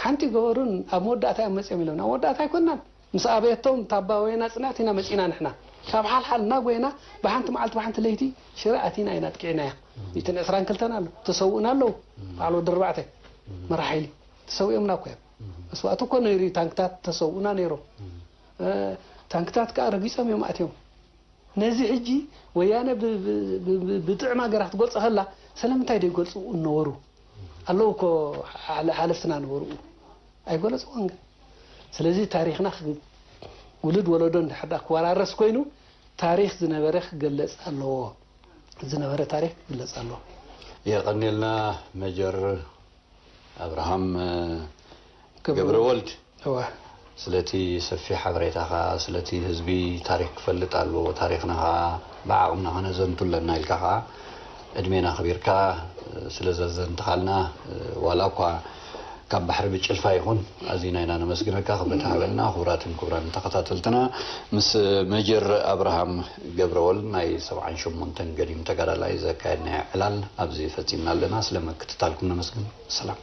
ሓንቲ ገበሩን ኣብ መወዳእታ እዮም መፅኦም ኢሎም ኣብ መወዳእታ ኣይኮናን ምስ ኣበየቶም ታባ ወየና ፅንዕት ኢና መፂና ንሕና ካብ ሓልሓል እናጎየና ብሓንቲ መዓልቲ ብሓንቲ ለይቲ ሽረ ኣቲና ኢና ኣጥቂዕናያ ሚትን ዕስራን ክልተን ኣሎ ተሰውእና ኣለዉ በዓል ወዲ ኣርባዕተ መራሕ ሓይሊ ተሰዊኦምና እኮ እዮም መስዋእቲ እኮ ነይሩ እዩ ታንክታት ተሰውእና ነይሮም ታንክታት ከዓ ረጊፆም እዮም ኣትዮም ነዚ ሕጂ ወያነ ብጥዕም ሃገራ ክትገልፆ ከላ ስለምንታይ ደይገልፁ ነበሩ ኣለዉ እኮ ሓለፍትና ነበሩ ኣይገለፅዎን ግን ስለዚ ታሪክና ውሉድ ወለዶ እንድሕር ክወራረስ ኮይኑ ታሪክ ዝነበረ ክገለፅ ኣለዎ ዝነበረ ታሪክ ክግለፅ ኣለዎ የቐንየልና መጀር ኣብርሃም ገብረ ወልድ እወ ስለቲ ሰፊሕ ሓበሬታኻ ስለቲ ህዝቢ ታሪክ ክፈልጥ ኣለዎ ታሪክና ከዓ ብዓቕምና ከነዘንቱ ኣለና ኢልካ ከዓ እድሜና ኣኽቢርካ ስለ ዘዘንትኻልና ዋላ እኳ ካብ ባሕሪ ብጭልፋ ይኹን ኣዚና ኢና ነመስግነካ ክብረት ሃበልና ክቡራትን ክቡራን ተኸታተልትና ምስ መጀር ኣብርሃም ገብረወል ናይ ሰብዓን ሸሞንተን ገዲም ተጋዳላይ ዘካየድናዮ ዕላል ኣብዚ ፈፂምና ኣለና ስለ ምክትታልኩም ነመስግን ሰላም